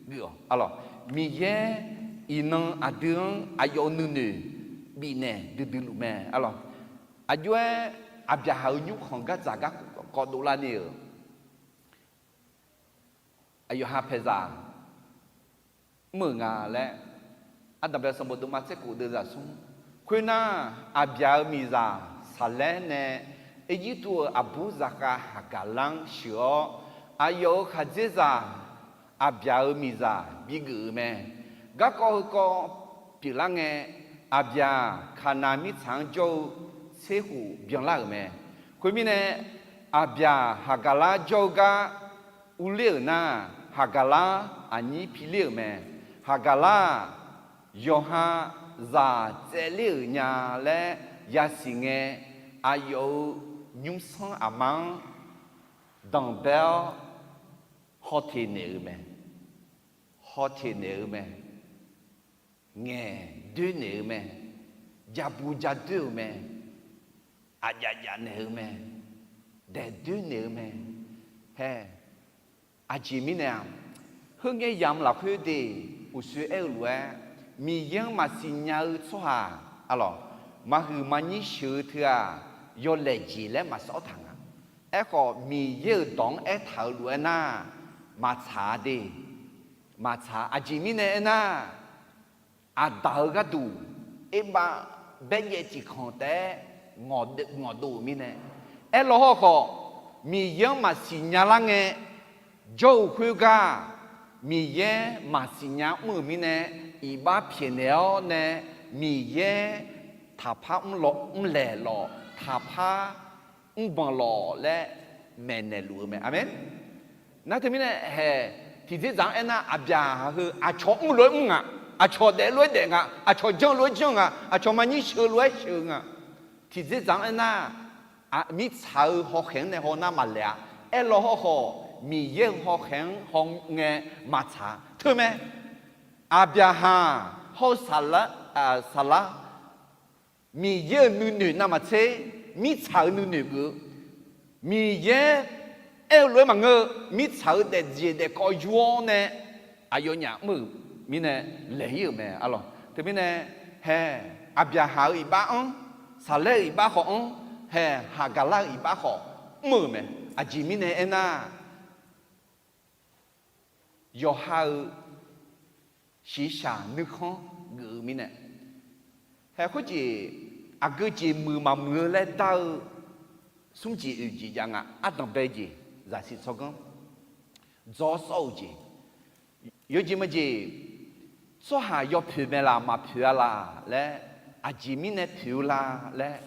geuf-awq. Arlawq, Miqyaer iqnan aqdui-anr aqyawf-euq nuinoeq bifnaeq duidui luf mae. Arlawq, aqjox-aer Aqbyaqhaq-euq nymrkhanq gardzaq garkawv dovlar ni-euq aqyawf ha paeqzaq mr-euq nga laer, Ardanqbae sanqbof deuvma tserkhof deuvzaq smr. Khoernar, Aqbyaq-euq miqzaq Saqlaer nae Erjirtuv-euq aqbur zaqkhav Haqgaqlar-anr sheuq-awr, aqyawf-euq khaqdzerzaq Aqbyaq-euq miqzaq bigeuf-euq mae. Garkawv heukawv pyeuflar ngae, Aqbyaq Kaqnaq mirtsaq-anr jawr-eu tserkhof byanlar-euq mae. Khoermirnae, Aqbyaq Haqgaqlar jawr-eu gar urler-euq nar, Haqgaqlar aqnyir piler-euq mae. Haqgaqlar-aq, yawqha zaq tsaevler-euq nya laer yasiq ngae, aqyawf-euq nymrsanr aqma-anr danqbae-awr hawteq naeq-eu mae. Hawteq naeq-eu mae. Ngaeq doer naeq-eu mae. Jabu jadoer-euq mae. Aqjaf jaf naeq-eu mae. Daeq doer naeq-eu mae. Hae, aqjeq mirnae-aq, heungae yamq lafkhoer de, uqshoe aer-eu lof-aer, Miqyaer-anr maqsiq nya-eu tsawrhaq, arlawq, maqhuiq maqnyir sheuq-eu teu-aq, yawlaeq jeq laer maqsawr taq nga. Aerkhawf, Miqyaer-euq dawq-anr aertaq-euq lof-aer nar, maqtsaq-a de. Maqtsaq. Aqjeq mirnae aernar, Aqdaq-eu gharduq, erbav baerjaev tiqkanq taef-aer ngawqdov-euq mirnae, aerlaw hawrkhawf, Miqyaer-anr maqsiq nya lar ngae, jawr-eu khoergar, Miqyaer maqsiq nya mr-euq mirnae, iqbax pyaeqnaeq-awr nae, Miqyaer taqpar mrlaeq lawq, taqpar mrbanq lawq laer maeqnaeq luf-eu mae. Aqmeq. Nar teumirnae haeq, tiqdzerdzaq-anr aernar, Aqbyaqhaq heu aqcawq mr lof-aer mr nga, aqcawq daef lof-aer daef nga, aqcawq janr lof-aer janr nga, aqcawq maqnyir sheuq lof-aer sheuq nga. Tiqdzerdzaq-anr aernar, mirtsaq-eu hawkhaeq-anr nae haw nar maqlaeq-a. Aerlaw hawrkhawf, Miqyaer-euq hawkhaeq-anr hawngae maqtsaq-a. Teumae, Aqbyaqhaq hawr-eu Saqlar, Saqlar, Miqyaer-euq nuinoeq navmaqtser, mirtsaq-euq nuinoeq geuf-eu, Miqyaer aer-eu lof-aer maqngeur-eu, mirtsaq-euq daefjeq daefkawv yur-awr nae, aqyawfnyaf mr-euq mirnae laeq-ir-euq mae, arlawq. Teumirnae, haeq, Aqbyaqhaq-euq iqbax-anr, Saqlaer-euq iqbax khawf-anr, haeq, Haqgaqlar-euq iqbax khawf mr-euq mae. Aqjeq mirnae aernar, yawqha-euq shiqshaq nuikhanr geuf-eu mirnae, haeq khoerjeq, aqgeu jeq muiq maqmuiq-eu laer dar-eu smr jeq oeq jeq jav nga. Ardanqbae jeq, zaqsiq tsawrganr, dzawr sawr-eu jeq, yawjeq majeq, tsawrhaq yawpoeq mae laq maqpoeq-a laq laer, aqjeq mirnae poeq-eu la laer,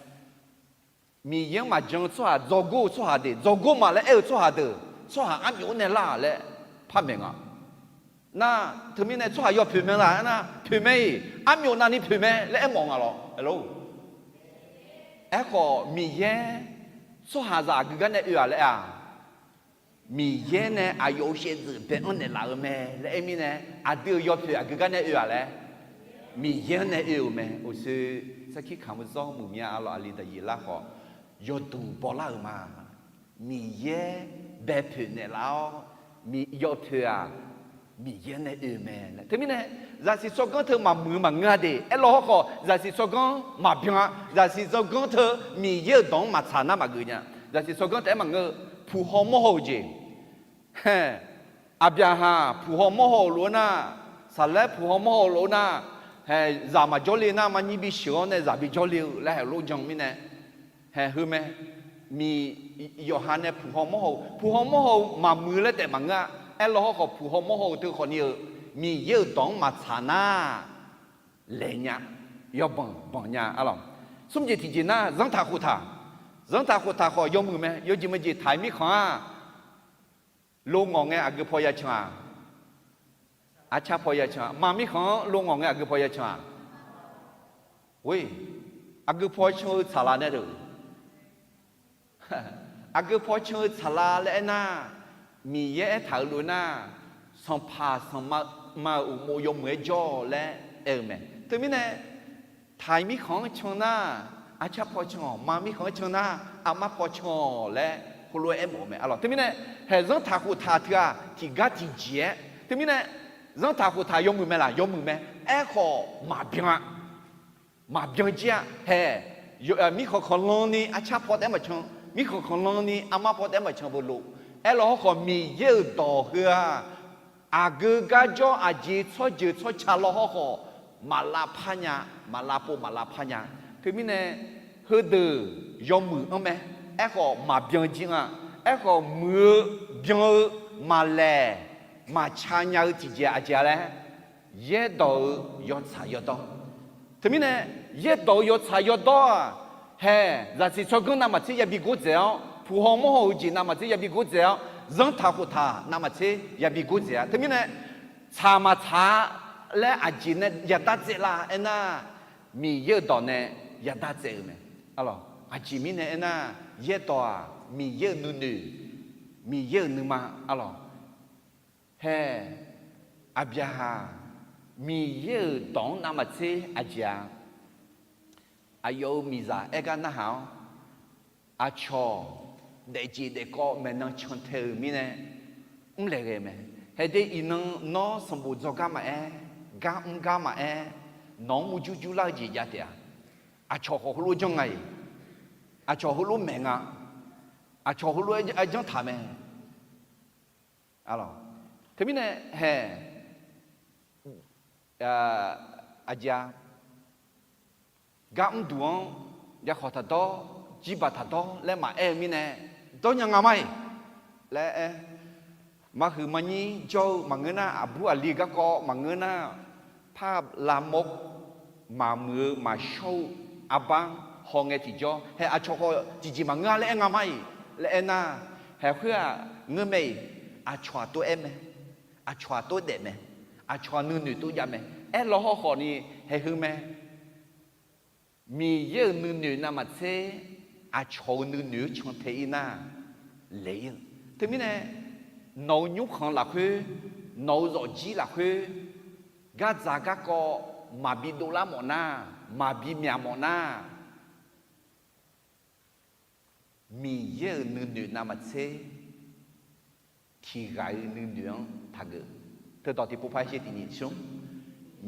Miqyaer-anr maqjan-eu tsawrhaq, dzawgor-eu tsawrhaq deuq, dzawgor ma laer aer-eu tsawrhaq deuq, tsawrhaq armyawf-anr nae lar laer par maeq nga. Nar, teumirnae tsawrhaq yawpoeq mae laq aernar, poeq mae-iq, armyawf navni poeq mae laer aermawf nga lawr. Aerkhawf, Miqyaer tsawrhaqzaq aqgeu gar nae oe-aq laer-aq, Miqyaer nae aqyawf-euq shaevdzeuf bae-anr naeqlaf-eu mae laer aer mirnae, aqdui-euq yawpoeq aqgeu gar nae oe-aq laer, Miqyaer-anr nae oe-euq mae. Uqshoe sarkir kamq-eu zawr muiq mya, arlawq, aqli daqyiq lar khawf, yawdmq bawlar-euq ma. Miqyaer bae poeq naeqlaf-awr, yawpoeq-aq, Miqyaer nae oe-eu mae laer. Teumirnae, zaqsiq tsawrganr teu maqmuiq-eu maqngeur-a de. Aerlaw hawrkhawf, zaqsiq tsawrganr maqbyan-a. Zaqsiq tsawrganr teu Miqyaer-euq dawq-anr maqtsaq nar maqgeuf nya. Zaqsiq tsawrganr taef-aer maqngeur-eu, puq haw mawr haw-eu jeq. Haeq, Aqbyaqhaq puq haw mawr haw-euq lof-aer nar, Saqlaer puq haw mawr haw-euq lof-aer nar, haeq, zaq maqjawr le nar, maqnyir bisheuq-awr nae zaq bi jawr le-eu laer haeq lof jan mirnae, haeq, heu mae. Miq, yawqha nae puq haw mawr haw-eu, puq haw mawr haw-eu maqmuiq laer taef maqngeur-a. Aerlaw hawrkhawf, puq haw mawr haw-eu teu khawfni-eu, Miqyaer-euq dawq-anr maqtsaq nar, laeq nya, yawbanq banq nya, arlawq. Smr jeq tiqjeq nar, zanrtaq khoftaq. Zanrtaq khoftaq khawf yawmuiq mae. Yawjeq maqjeq taq-iq mirkhanq-aq, lo ngawq ngae aqgeu paw ya can-aq, Arcar paw ya can-a. Maq mirkhanq-anr lo ngawq ngae aqgeu paw ya can-a. Oe, aqgeu paw can-eu tsaqlaq nae deuq. Aqgeu paw can-eu tsaqlaq laer aernar, Miqyaer aertaq-euq lof-aer nar, sanqpaq sanqma-euq uqmov yawmuiq-aer jawr-awq laer aer-eu mae. Teumirnae, taq mirkhanq-anr can nar, arcar paw can-awq, maq mirkhanq-anr can nar, armar paw can-awq laer heulof-aer aermawf-eu mae. Arlawq, teumirnae, haeq zanrtaq khoftaq teu-aq tiqgar tiqjeq-aer, teumirnae, zanrtaq khoftaq yawmuiq mae laq, yawmuiq mae. Aerkhawf maqbyan-a. Maqbyan jir-a. Haeq, mirkhanq khanqlan ni arcar paw taef-aer maqcan, mirkhanq khanqlan ni armar paw taef-aer maqcan beu lof. Aerlawq hawrkhawf Miqyaer-euq dawq heu-aq, aqgeu garjawr aqjeq tsawrjeuq tsawrca lawr hawrkhawf, maq lavpar nya, maq lavpov maq lavpar nya. Teumirnae, heudeuq yawmuiq-anr mae. Aerkhawf maqbyan jir-a. Aerkhawf muiq-eu, byan-eu, maqlaeq, maqca nya-eu tiqjeq aqjeq-a laer, yaerdawq-eu yawtsaq yawdawr. Teumirnae, yaerdawq-eu yawtsaq yawdawr-aq, haeq zaqsiq tsawrganr navmaqtser yabi gordzaeq-awr, puq haw mawr haw-eu jeq navmaqtser yabi gordzaeq-awr, zanrtaq khoftaq navmaqtser yabi gordzaeq-a. Teumirnae, tsaq maqtsaq-a laer aqjeq nae yadar tsaev lar aernar, Miqyaer-euq dawq nae yadar tsaev-eu mae. Arlawq, aqjeq mirnae aernar, yaerdawq-aq Miqyaer-euq nuinoeq, Miqyaer-euq nuima. Arlawq, haeq, Aqbyaqhaq, Miqyaer-euq dawq-anr navmaqtser aqjeq-a. Aqyawf-euq miqzaq aer gar narhaq-awr, aqcawq daefjeq daefkawv maeqnan cantae-euq mirnae, mrlaeq ghae mae. Haeq de iqnan nawr sanqbof dzawgar maqaer, gar mr gar maqaer, nawq-anr murjur jurlar-eu jeq jav taef-a. Aqcawq khawf heulof janr nga-iq, aqcawq heulof maeq nga, aqcawq heulof-aer janr taq mae. Arlawq, teumirnae haeq, aqjeq-a, gar mrduq-anr yakhawq taqdawr, jirbaq taqdawr laer maqaer-eu mirnae, dawr nya nga ma-iq laer aer. Maqhuiq maqnyir jawr-eu maqngeur nar, aqbur aqli garkawv maqngeur nar, par lavmawr maqmuiq-eu maqshawr-eu arbar-anr hawngae tiqjawr, haeq aqcawq khawf tiqjeq maqngeur-a laer aer nga ma-iq laer aernar, haeq khoer-aq ngeur mae-iq, aqcawq-aq tov-aer mae, aqcawq-aq tov daef mae, aqcawq-aq nuinoeq tov jav mae. Aerlaw hawrkhawf ni haeq heu mae. Miqyaer-euq nuinoeq navmaqtser aqcawq-euq nuinoeq-anr cantae-ir nar, laeq-ir-eu. Teumirnae, nawq-euq nymrkhanq lafkhoer, nawq-euq zawqjir lafkhoer, gardzaq garkawv maqbi dovlar mawf nar, maqbi myaq mawf nar, Miqyaer-euq nuinoeq navmaqtser tiqghaq-eu nuinoeq-anr taqgeuf. Teudawq tiqpov par shir tiqnyif smr.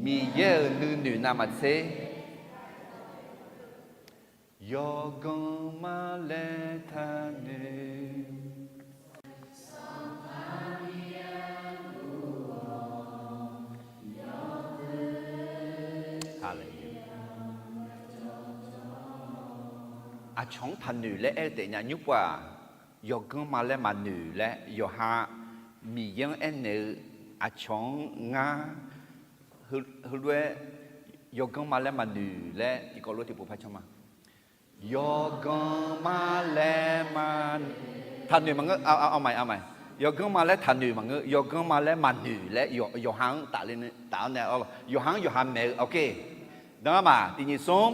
Miqyaer-euq nuinoeq navmaqtser yawqganq ma laer taqnoeq. Aqcawq-anr taqnoeq laer aer-eu taef nya nymr pov-aq, yawqganq ma laer maqnoeq laer yawqha Miqyaer-anr aernaeq-eu, aqcawq-anr ngar heulof-aer yawqganq ma laer maqnoeq laer tiqkawv lof tiqpov par can ma. Yawqganq ma laer ma, taqnoeq maqngeur, a, a, a, yawqganq ma laer taqnoeq maqngeur, yawqganq ma laer maqnoeq laer yawqha-anr tafler, taf-awr nae, yawqha-anr yawqha maeq-eu, ok. Danma tiqnyif smr,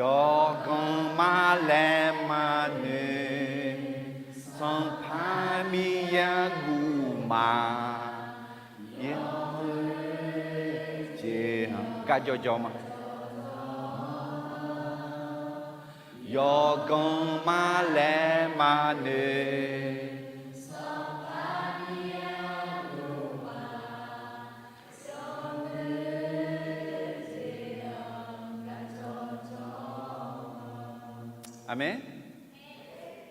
yawqganq ma laer maqnoeq, Sanqpaq Miqyaer guv ma, jeq-anr garjawr jawr ma. Yawqganq ma laer maqnoeq. Aqmeq.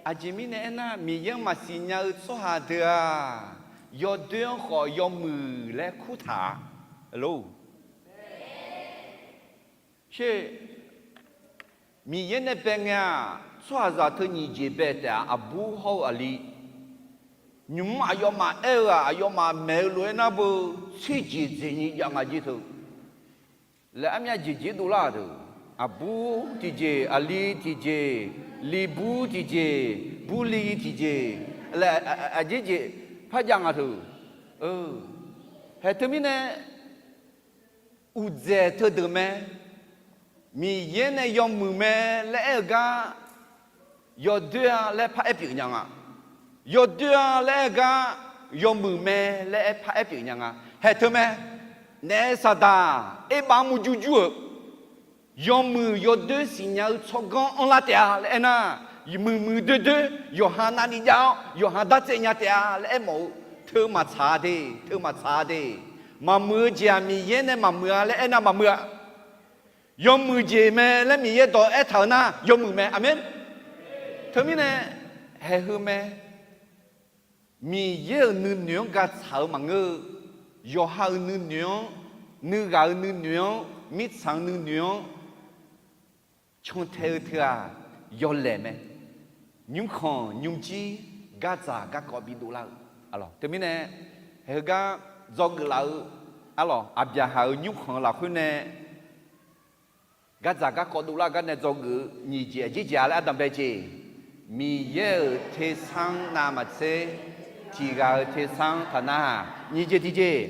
Aqjeq mirnae aernar, Miqyaer-anr maqsiq nya-eu tsawrhaq deuq-aq, yawdoer-anr khawf yawmuiq laer kurtaq-a lor. Sher, Miqyaer nae bae ngae-aq, tsawrhaqzaq teu nyiq jeq bae taef-a, aqbur hawr-eu aqli. Nymq-mr aqyawfmaf aer-eu-aq, aqyawfmaf maeq-eu lof-aer nar beu, tserjeq dzaeqnyi jav nga jir teu. Laer armyav jeq jeq dovlar-aq teu. Aqbur tiqjeq, aqli tiqjeq, li bur tiqjeq, bur li tiqjeq, laer aqjeq jeq par jav nga teu. Haeq teumirnae, Uqdzaeq teudeuq mae. Miqyaer nae yawmuiq mae laer aer-eu gar, yawdoer-a laer paraer pyeuf nya nga. Yawdoer-a laer aer-eu gar, yawmuiq mae laer aer paraer pyeuf nya nga. Haeq teu mae. Naef saqdaq erbav murjur jur-euq, yawmuiq yawdoer siqnya-eu tsawrganr anrlar taef-a laer aernar, muiqmuiq doerdoer yawqha navni jav-awr yawqha dartsaev nya taef-a laer aermawf-eu, teu maqtsaq-a de, teu maqtsaq-a de. Maqmuiq-eu jeq-aq Miqyaer nae maqmuiq-a laer aernar maqmuiq-a. Yawmuiq jeq mae laer Miqyaer dawq aertaq-eu nar yawmuiq mae. Aqmeq. Teumirnae haeq heu mae. Miqyaer-euq nuinoeq-anr gaqtsaq-eu maqngeur-eu, yawqha-euq nuinoeq-anr, nuighaq-euq nuinoeq-anr, mirtsaq-euq nuinoeq-anr cantae-eu teu-aq, yawlaeq mae. Nymrkhanq nymrjir gardzaq garkawv bidov lar-eu. Teumirnae, heugar dzawgeuf laf-eu, arlawq, Aqbyaqhaq-euq nymrkhanq-eu lafkhoer nae gardzaq garkawv dovlar-eu gar nae dzawgeuf-eu nyiq jeq aqjeq jeq-a laer ardanq bae jeq. Miqyaer-euq tersar-anr navmaqtser, tiq ghaq-euq tersar-anr taqnar-aq nyiq jeq tiqjeq.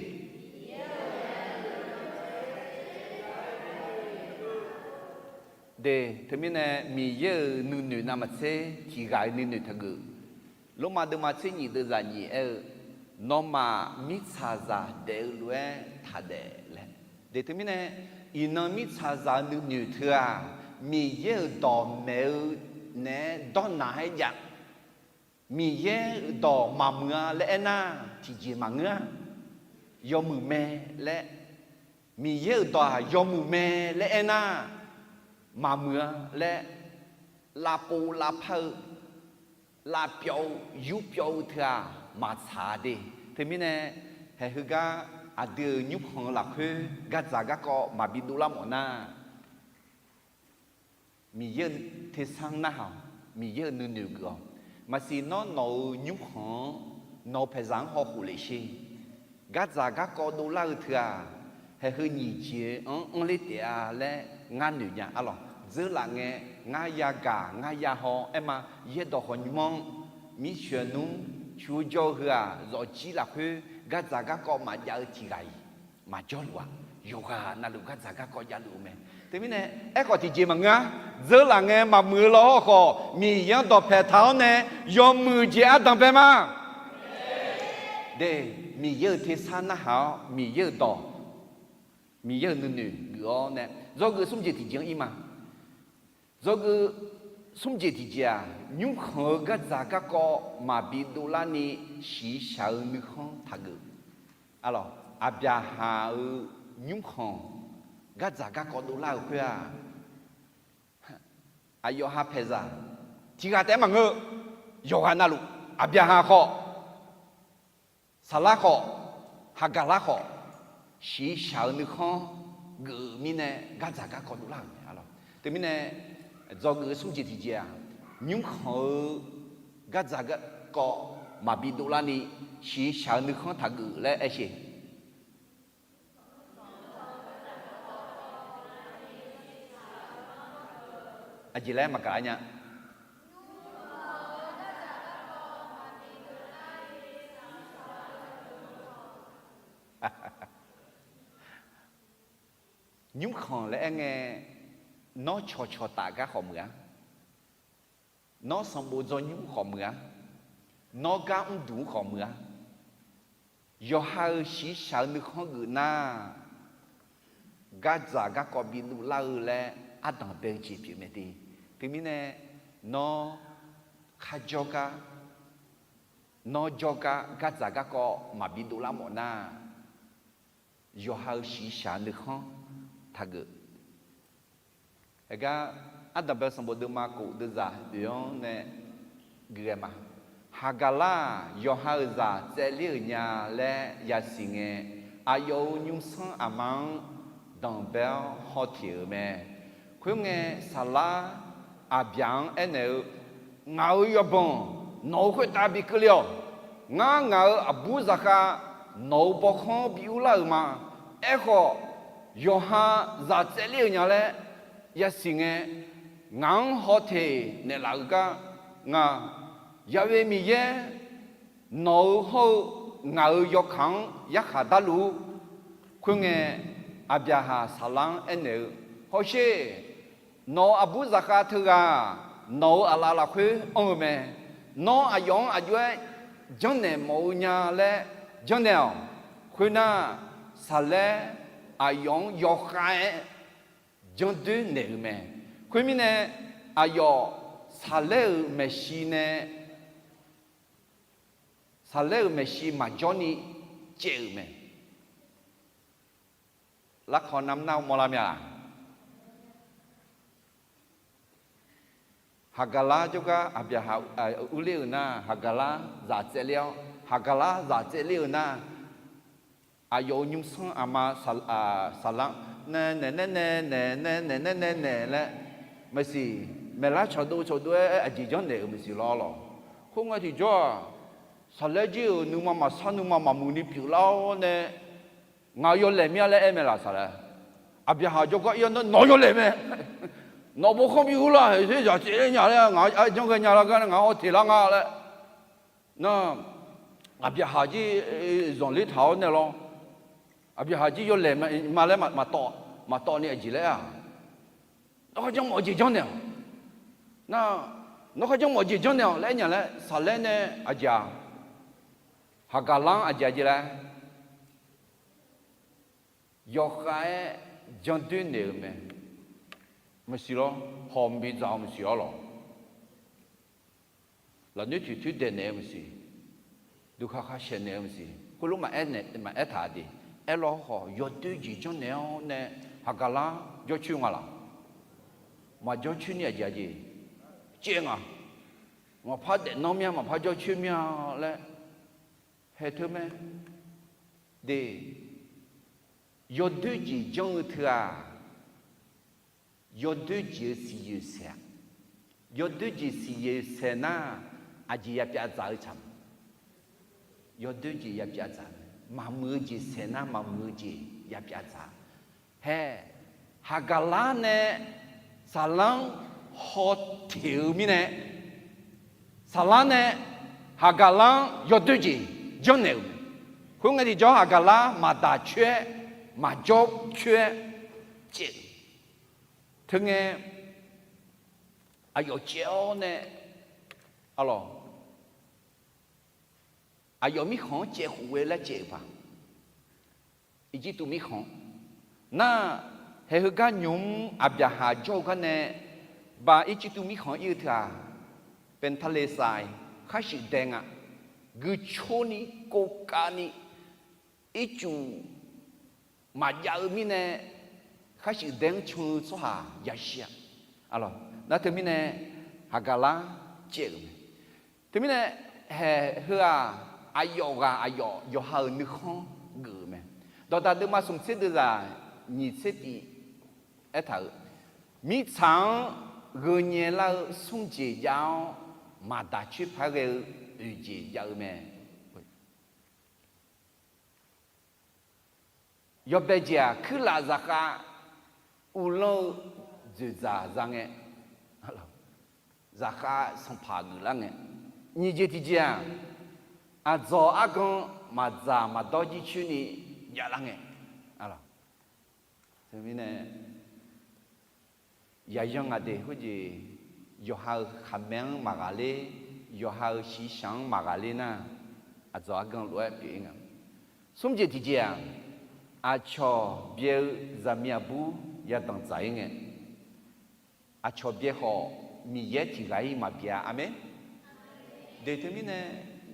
De, teumirnae Miqyaer-euq nuinoeq navmaqtser tiq ghaq-euq nuinoeq taqgeuf. Lormav deuvma tser nyiq deuvzaq nyiq aer-eu, nawmaf mirtsaqzaq daef-eu lof-aer taqdaef laer. De, teumirnae iqnan mirtsaqzaq-eu nuinoeq teu-aq, Miqyaer-euq dawq maeq-eu naeq-aer dawrnaq-aer jav. Miqyaer-euq dawq maqmuiq-a laer aernar, tiqjeq maqngeur-a. Yawmuiq mae laer, Miqyaer-euq dawq-aq yawmuiq mae laer aernar, maqmuiq-a laer, lavpov lavpar-eu, lavpyawv-eu yurpyawv-eu teu-aq maqtsaq-a de. Teumirnae, haeq heugar aqdui-euq nymrkhanq-eu lafkhoer gardzaq garkawv maqbi dovlar mawf nar, Miqyaer-euq tersar-anr narhaq-awq. Miqyaer-euq nuinoeq geuf-awq. Maqsiq nawr nawq-euq nymrkhanq-anr nawq-eu paeqzaq-anr hawkhof lef sher. Gardzaq garkawv dovlar-eu teu-aq, haeq heu nyiq jeq-anr anrler taef-a laer ngar noeq nya arlawq. Dzeurlaf ngae, ngar yagaq ngar yahaw aerma, yaerdawq khawqnymr-anr, mircoeq nmr, cu-eu jawr-eu heu-aq, zawqjir lafkhoer gardzaq garkawv maqjav-eu tiq ghaq-iq maqjawrluf-a. Yawqghaq navluf gardzaq garkawv javluf-eu mae. Teumirnae, aerkhawf tiqjeq maqngeur-a. Dzeurlaf ngae maqmuiq-eu law hawrkhawf, Miqyaer-anr dawqpaeq taq-awr nae yawmuiq jeq ardanq bae ma. De, Miqyaer-euq tersar narhaq-awr Miqyaer-euq dawq, Miqyaer-euq nuinoeq geuf-awr nae, dzawgeuf smr jeq tiqjeq-anr ir ma. Dzawgeuf smr jeq tiqjeq-aq, nymrkhanq-eu gardzaq garkawv maqbi dovlarni shiqshaq-eu nuikhanr taqgeuf. Arlawq, Aqbyaqhaq-euq nymrkhanq gardzaq garkawv dovlar-euq khoer-aq, aqyawf ha paeqzaq tiq ghaq taef-aer maqngeur-eu, yawqghaq navluf, Aqbyaqhaq khawf, Saqlar khawf, Haqgaqlar khawf, shiqshaq-eu nuikhanr geuf-eu mirnae gardzaq garkawv dovlar-euq mae arlawq. Teumirnae, dzawgeuf-eu smr jeq tiqjeq-aq, nymrkhanq-eu gardzaq garkawv maqbi dovlarni shiqshaq-eu nuikhanr taqgeuf laer aer sher. Aqjeq laer maqgaq lar nya. Nymrkhanq laer aer ngae, nawr cawqcawq taf gar khawf meuq-a. Nawr sanqbof dzawnymr khawf meuq-a. Nawr gar mrduq-anr khawf meuq-a. Yawqha-euq shiqshaq-eu nuikhanr geuf nar, gardzaq garkawv bi dovlar-eu laer ardanq bae-eu jeq pyeuf mae de. Teumirnae, nawr kharjawr gar, nawr jawrgar gardzaq garkawv maqbi dovlar mawf nar, yawqha-euq shiqshaq-eu nuikhanr taqgeuf. Aergar, ardanq bae-eu sanqbof deuvma kof deuvzaq oeq-anr nae gui ghae ma. Haqgaqlar-aq, yawqha-euq zaq tsaevler-euq nya laer yasiq ngae, aqyawf-euq nymrsanr aqma-anr danqbae-awr hawteq-euq mae. Khoerngae, Saqlar Aqbyaq-anr aernaeq-eu, Ngaq-euq yawbanq nawq-euq khoertav bi keuvle-awq. Ngar ngaq-euq aqbur zaqkhav nawq-euq bawkhanr bi urlar-euq ma. Aerkhawf, yawqha zaq tsaevler-euq nya laer yasiq ngae, ngaq-anr hawteq naeqlaf-euq gar, ngaq, Yaqwe Miqyaer, nawq-euq hawr-eu ngaq-euq yawkaq-anr yarkhaq darluf-ur. Khoerngae, Aqbyaqhaq Saqlar-anr aernaeq-eu, Hawsher, nawq-euq aqbur zaqkhav teughaq nawq-euq aqlaf lafkhoer anr-eu mae. Nawr aqyawf-anr aqjox-aer janrnaeq mawf-eu nya laer janrnaeq-awq. Khoernar, Saqlaer aqyawf-anr yawkhav-aer janrdoer naeq-eu mae. Khoermirnae, aqyawf Saqlaer-euq maeqshi nae, Saqlaer-euq maeqshi maqjawr ni caev-euq mae. Larkawq navmar nar mawrlar mya-aq? Haqgaqlar jawrgar Aqbyaqhaq urler-euq nar, Haqgaqlar zaq tsaevler-awr, Haqgaqlar zaq tsaevler-euq nar, aqyawf-euq nymrsanr aqma Saqlar nae naeq nae nae naeq nae naeq nae nae naeq laer, maqsiq, maeqlar cawqdov cawqdov-aer aqjeq janrnaeq-euq maqsiq lawr lawq. Khoerngae tiqjawr-aq, Saqlaer jir-euq nuima maqsar nuima maqmuiq ni pyeuflar-awr nae, ngaq yawlaeq mir-a laer aer mae laq Saqlaer. Aqbyaqhaq jawrgar ir-awr nar, nawq yawlaeq mae. Nawq bawkhanr bi ur lar, zaq tsaevler nya laer ngaq-anr janr ghae nya lar gar nae ngaq-anr awq teq lar nga laer. Nar, Aqbyaqhaq jir zanqler taq-awr nae lawr. Aqbyaqhaq jir yawlaeq ma laer maqtawv, maqtawv ni aqjeq laer-aq, nawr kharjan mawf-eu jeq janrnaeq-awq. Nar, nawr kharjan mawf-eu jeq janrnaeq-awq laer aer nya laer Saqlaer nae aqjeq-aq, Haqgaqlar-anr aqjeq aqjeq laer yawkhav-aer janrdoer naeq-euq mae. Maqsiq lawr, hawq mqbi dzaq-eu maqsiq-awr lawq. Lafnoer toeqtoer daeqnaeq-eu maqsiq, duqkhaq khar shaeqnaeq-eu maqsiq, khoerlof maqaer taq de. Aerlawr khawf yawdoer jeq janrnaeq-awr nae, Haqgaqlar jawrcoer nga laq? Maqjawr coer ni aqjeq aqjeq caev nga. Maqpar daefnanr mir-a, maqpar jawrcoer mir-a laer hae teu mae. De, yawdoer jeq janr-eu teu-aq, yawdoer jeq-eu siqyoeq saeq-a. Yawdoer jeq siqyoeq saeq nar, aqjeq yapyav dzaq-eu tsaq ma. Yawdoer jeq yapyav dzaq, maqmuiq-eu jeq saeq nar maqmuiq-eu jeq yapyav dzaq. Hae, Haqgaqlar nae Saqlar-anr haw teq-eu mirnae, Saqlar nae Haqgaqlar-anr yawdoer jeq janrnaeq-euq mae. Khoerngae tiqjawr Haqgaqlar maqdaq coer-aer, maqjawr coer-aer caev. Teungae, aqyawf caev-awr nae, arlawq, aqyawf mirkhanq-anr caev khof ghae laer caev-euq paq. Irjirtuv mirkhanq. Nar, haeq heugar nymq-mr Aqbyaqhaq jawr-eu gar nae, ba Irjirtuv mirkhanq ir-eu teu-aq, Pentecost khar shuif dae nga. Guicor ni, kovkav ni, ircuf maqjav-eu mirnae, khar shuif dae-anr can-eu tsawrhaq yashir-a. Nar teumirnae, Haqgaqlar caev-euq mae. Teumirnae, haeq heu-aq, aqyawf ghaq aqyawf yawqha-euq nuikhanr geuf-euq mae. Dawqdaq deuvma smq tser deuv zaq nyiq tser tif aertaq-euq, mirtsaq-anr gheuqnyae lar-eu smr jeq jav-awr, maqdaq coer paq-aer ghae-eu oeq jeq jav-eu mae. Yawbae jeq-aq, kuirlaf zaqkhav uvlanr-eu dzoeqdzaq za ngae, zaqkhav sanqpaq geuflar ngae, nyiq jeq tiqjeq-aq, aqdzawq argan maqdzaq maqdawr jircoer ni javlar ngae, teumirnae, yaqyan ngaq de khoerjeq, yawqha-euq khaqmae-anr maqghaqler, yawqha-euq shiqshaq-anr maqghaqler nar, aqdzawq argan lof-aer pyeuf-ir nga. Smr jeq tiqjeq-aq, aqcawq byae-eu zaqmiq aqbur yadanq dzaq-ir ngae, aqcawq byae khawf Miqyaer tiq ghaq-ir maqbyav-a. Aqmeq. De teumirnae,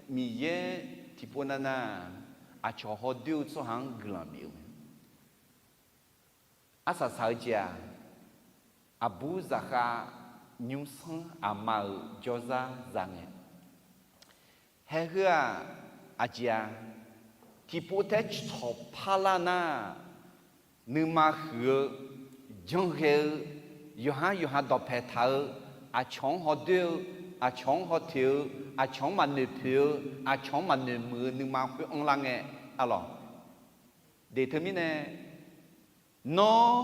Miqyaer tiqpov navnav aqcawq hawdoer-eu tsawrhaq-anr guiqlanq bif-eu mae. Arsaq saq-eu jeq-aq, aqbur zaqkhav nymrsanr aqma-euq jawrzar za ngae, haeq heu-aq, aqjeq-a, tiqpov taef-aer cawq parlar nar, nuima huiq-eu, janrghae-eu, yawqhar yawqha dawqpae taq-eu, aqcawq-anr hawdoer-eu, aqcawq-anr hawteq-eu, aqcawq-anr maqnoeq poeq-eu, aqcawq-anr maqnoeq muiq-eu nuima khoer anrlar ngae, arlawq. De teumirnae, nawr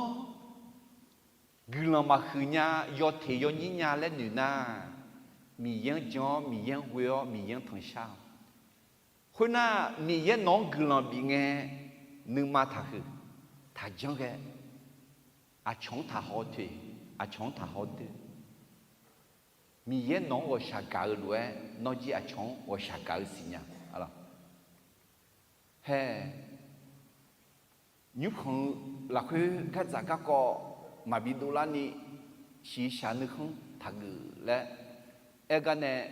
guiqlanq maqhuiq nya, yawteq yawnyir nya laer noeq nar, Miqyaer-anr jan-awr, Miqyaer-anr ghoe-awr, Miqyaer-anr tanqshar-awq. Khoernar, Miqyaer nawq-anr guiqlanq bif ngae, nuima taqhuiq. taqjanr ghae, aqcawq-anr taqhaw toeq, aqcawq-anr taqhaw doer. Miqyaer nawq-anr ghawqshaq gaq-eu lof-aer, nawr jir aqcawq-anr ghawqshaq gaq-eu siqnya. Hae, nymrkhanq-eu lafkhoer gardzaq garkawv maqbi dovlarni, shiqshaq nuikhanr taqgeuf laer aer-eu gar nae,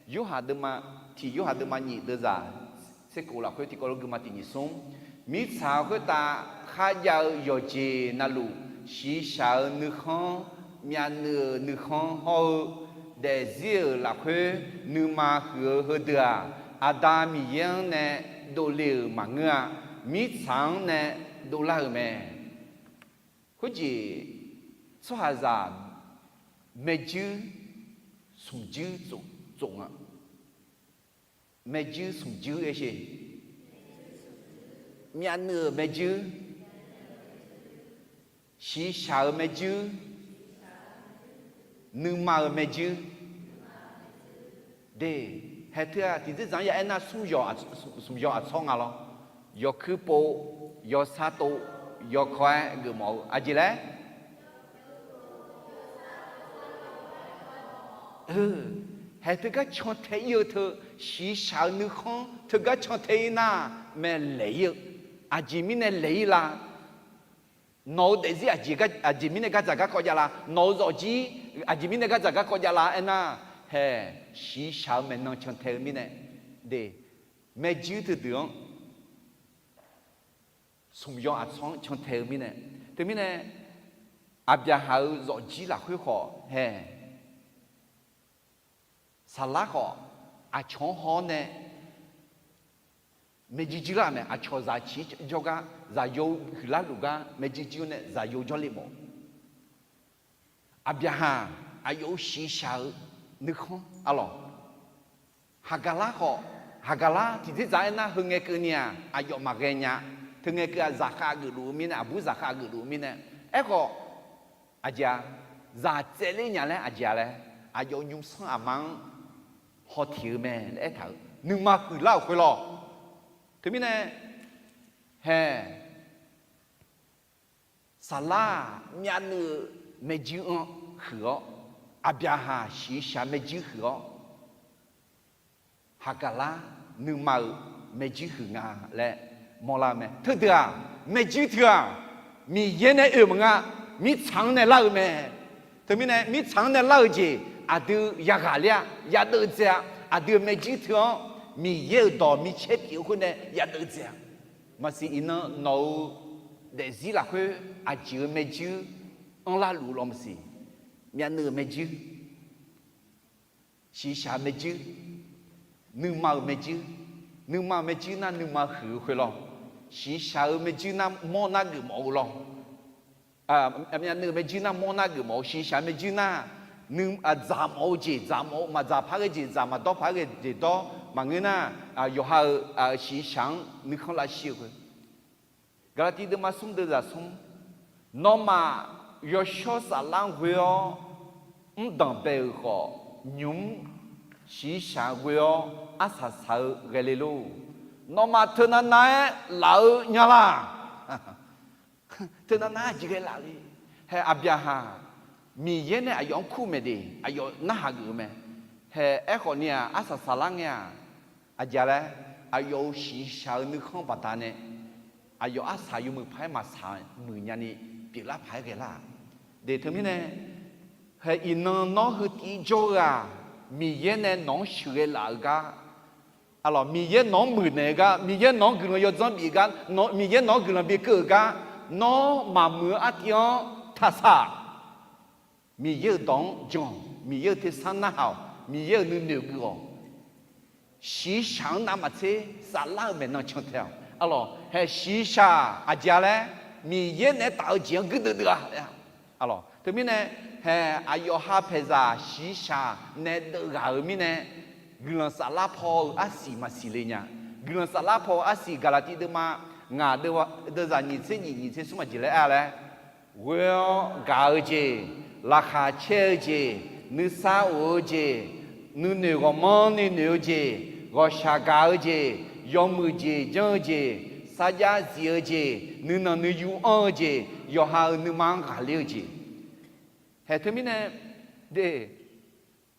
Yorhaq deuvma, tiq Yorhaq deuvma nyiq deuvzaq tserkof lafkhoer tiqkawv lof guima tiq nyiq smr, mirtsaq khoertav kharjav-eu yawqjeq navluf, shiqshaq-eu nuikhanr, myavnuiv-euq nuikhanr hawr-eu daefzir-euq lafkhoer nuima huiq-eu heudeuq-aq, Aqda Miqyaer-anr nae dovle-euq maqngeur-a. Mirtsaq-anr nae dovlar-euq mae. Khoerjeq tsawrhaqzaq maerjuir smqjuir tsof nga. Maerjuir smqjuir aer sheq. Myavnuiv-euq maerjuir, shiqshaq-eu maerjuir, nuima-euq maerjuir. De, haeq teu-aq tiqdzerdzaq-anr ya aernar smq yawq aqtsawr nga lawr. Yawkuir pov, yawsar tov, yawkawr-aer geufmawf-eu aqjeq laer Haeq teugar cantae ir-eu teu, shiqshaq-eu nuikhanr teugar cantae ir nar, mae laeq ir-eu. Aqjeq mirnae laeq ir la? Nawq-eu daefzir aqjeq mirnae gardzaq garkawv jav la? Nawq-eu zawqjir aqjeq mirnae gardzaq garkawv jav la aernar, haeq shiqshaq-eu maeqnan cantae-eu mirnae, de, maerjuir teudeuq-anr smq yawq aqtsawr-anr cantae-eu mirnae. Teumirnae, Aqbyaqhaq-euq zawqjir lafkhoer khawf haeq, Saqlar khawf aqcawq-anr haw-awr nae maerjuir juir lar mae. Aqcawq zaq ciq jawr gar, zaqyo huiqlar luf gar maerjuir juir-awr nae zaqyo jawrle mawf. Aqbyaqhaq aqyawf-euq shiqshaq-eu nuikhanr arlawq. Haqgaqlar khawf, Haqgaqlar tiqdzerdzaq aernar heu ngae keuvni-aq aqyawf maqghae nya. Teu ngae keuv-aq zaqkhav geufluf-eu mirnae, aqbur zaqkhav geufluf-eu mirnae. Aerkhawf, aqjeq-a, zaq tsaevler nya laer aqjeq-a laer, aqyawf nymrsanr aqma-anr hawtiq-eu mae laer aertaq-euq nuima huiqlar-euq khoerlawq. Teumirnae, haeq, Saqlar-aq myavnuiv-eu maerjuir-anr huiq-awr, Aqbyaqhaq shiqshaq maerjuir huiq-awr, Haqgaqlar nuima-euq maerjuir huiq nga laer mawrlar-eu mae. Teudeuq-aq, maerjuir teu-aq, Miqyaer nae oe-euq maqnga, mirtsaq-anr nae lar-eu mae. Teumirnae mirtsaq-anr nae lar-eu jeq aqdui yaghaq ler-a, yadeuv dzae-a. Aqdui-euq maerjuir teu-anr Miqyaer-euq dawq micaer pyeuf-eu khoer nae yadeuv dzae-a. Maqsiq iqnan nawq-euq daefzir lafkhoer aqjeq-eu maerjuir anrlar luf-eu lawr maqsiq. Myavnuiv-euq maerjuir, shiqshaq-eu maerjuir, nuima-euq maerjuir. Nuima-euq maerjuir nar nuima huiq-eu khoerlawq. Shiqshaq-eu maerjuir nar mawr nar geufmawf-eu lawr. Myavnuiv-euq maerjuir nar mawr nar geufmawf-eu, shiqshaq maerjuir nar dzaq mawf-eu jeq dzaq mawf-eu, maqdzaq par ghae jeq dzaq, maqdawr par ghae jeq dawr maqngeur nar, yawqha-euq shiqshaq-anr nuikhanr lavshir-eu khoer. Gaqlaqtiv deuvma smr deuvzaq smr, nawmaf yawshawr saflar ghoe-awr mrdanq bae-euq khawf, nymq mr shiqshaq ghoe-awr arsaq saq-eu ghae le lor. Nawmaf teunav nav-aer laf-eu nya laq? Teunav nav-aer aqjeq ghae laf le. Hae Aqbyaqhaq, Miqyaer nae aqyawf-anr kur maeq de, aqyawf narhaq geuf-eu mae. Hae aerkhawf ni-aq, arsaq saflar ngae-aq, aqjeq laer, aqyawf-euq shiqshaq-eu nuikhanr baqdanae, aqyawf arsaq yawmuiq paq-aer maqsaq muiq nyani pyeuflar paq-aer ghae lar-aq. De teumirnae, hae iqnan nawr heu tiv jawr-eu-aq, Miqyaer nae nawq-anr sheuqghae laf-eu gar, arlawq, Miqyaer nawq-anr muiqnaeq-eu gar, Miqyaer nawq-anr guiqlanq yawdzanr bif-eu gar, Miqyaer nawq-anr guiqlanq bikeuv-euq gar, nawr maqmuiq-eu artiv-anr taqsaq. Miqyaer-euq dawq-anr jan-awq, Miqyaer-euq tersar narhaq-awq, Miqyaer-euq nuinoeq geuf-awq. Shiqshaq-anr navmaqtser saflar-euq maeqnan cantae-awq. Arlawq, hae shiqshaq aqjeq laer, Miqyaer naeq-aer taf-eu jeq-anr guirdeuv deuv-a. Arlawq, teumirnae, hae aqyawf ha paeqzaq shiqshaq nae deuvghaq-euq mirnae, guiqlanq saflar paw-euq arsiq maqsiq le nya. Guiqlanq saflar paw-euq arsiq Gaqlaqtiv deuvma ngaq deuvzaq nyiq tser nyiq nyiq tser smr aqjeq laer aer-a laer, ghoe-awr gaq-eu jeq, laqkhaq caer-eu jeq, nuisar of-eu jeq, nuinoeq ghawqmanrni noeq-eu jeq, ghawqshaq gaq-eu jeq, yawmuiq jeq janr-eu jeq, sarjax zif-eu jeq, nuinanq nuiyu anr-eu jeq, yawqha-euq nuima-anr ghaqler-eu jeq. Haeq teumirnae, de,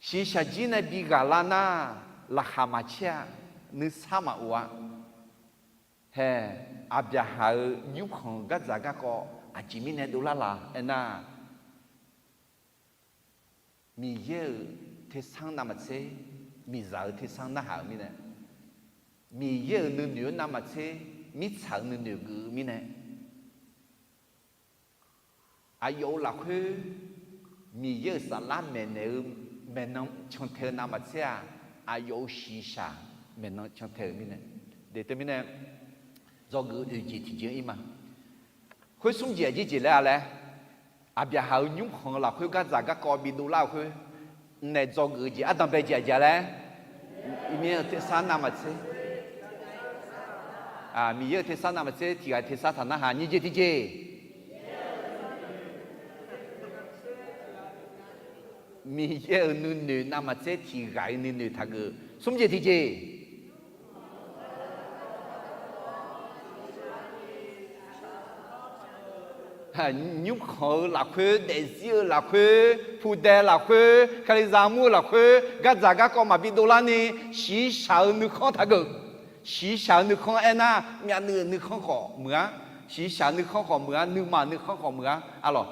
shiqshaq jir nae bi ghaqlar nar, laqkhaq maqcaer-a, nuisar maqof-a. Haeq, Aqbyaqhaq-euq nymrkhanq-eu gardzaq garkawv aqjeq mirnae dovlar la aernar, Miqyaer-euq tersar navmaqtser, miqzaq-euq tersar narhaq-euq mirnae, Miqyaer-euq nuinoeq-anr navmaqtser, mirtsaq-euq nuinoeq geuf-eu mirnae, aqyawf-euq lafkhoer Miqyaer-euq saflar maeqnaeq-eu maeqnan cantae-eu navmaqtser-aq, aqyawf-euq shiqshaq maeqnan cantae-euq mirnae, de teumirnae, dzawgeuf oeq jeq tiqjeq-anr ir ma. Khoer smr jeq aqjeq jeq laer-a laer, Aqbyaqhaq-euq nymrkhanq-eu lafkhoer gardzaq garkawv bidov lar-eu khoer, naef dzawgeuf-eu jeq ardanqbae jeq aqjeq laer, Miqyaer-euq tersar navmaqtser, Miqyaer-euq tersar navmaqtser tiq ghaq tersar taq narhaq nyiq jeq tiqjeq, Miqyaer-euq nuinoeq navmaqtser tiq ghaq-iq nuinoeq taqgeuf smr jeq tiqjeq. Nymrkhanq-eu lafkhoer, daefzir-eu lafkhoer, pudae lafkhoer, kalizaq mur-eu lafkhoer, gardzaq garkawv maqbi dovlar ni, shiqshaq-eu nuikhanr taqgeuf. Shiqshaq-eu nuikhanr aernar, myavnuiv-euq nuikhanr khawf muiq-ar. Shiqshaq nuikhanr khawf muiq-ar, nuima nuikhanr khawf muiq-ar. Arlawq,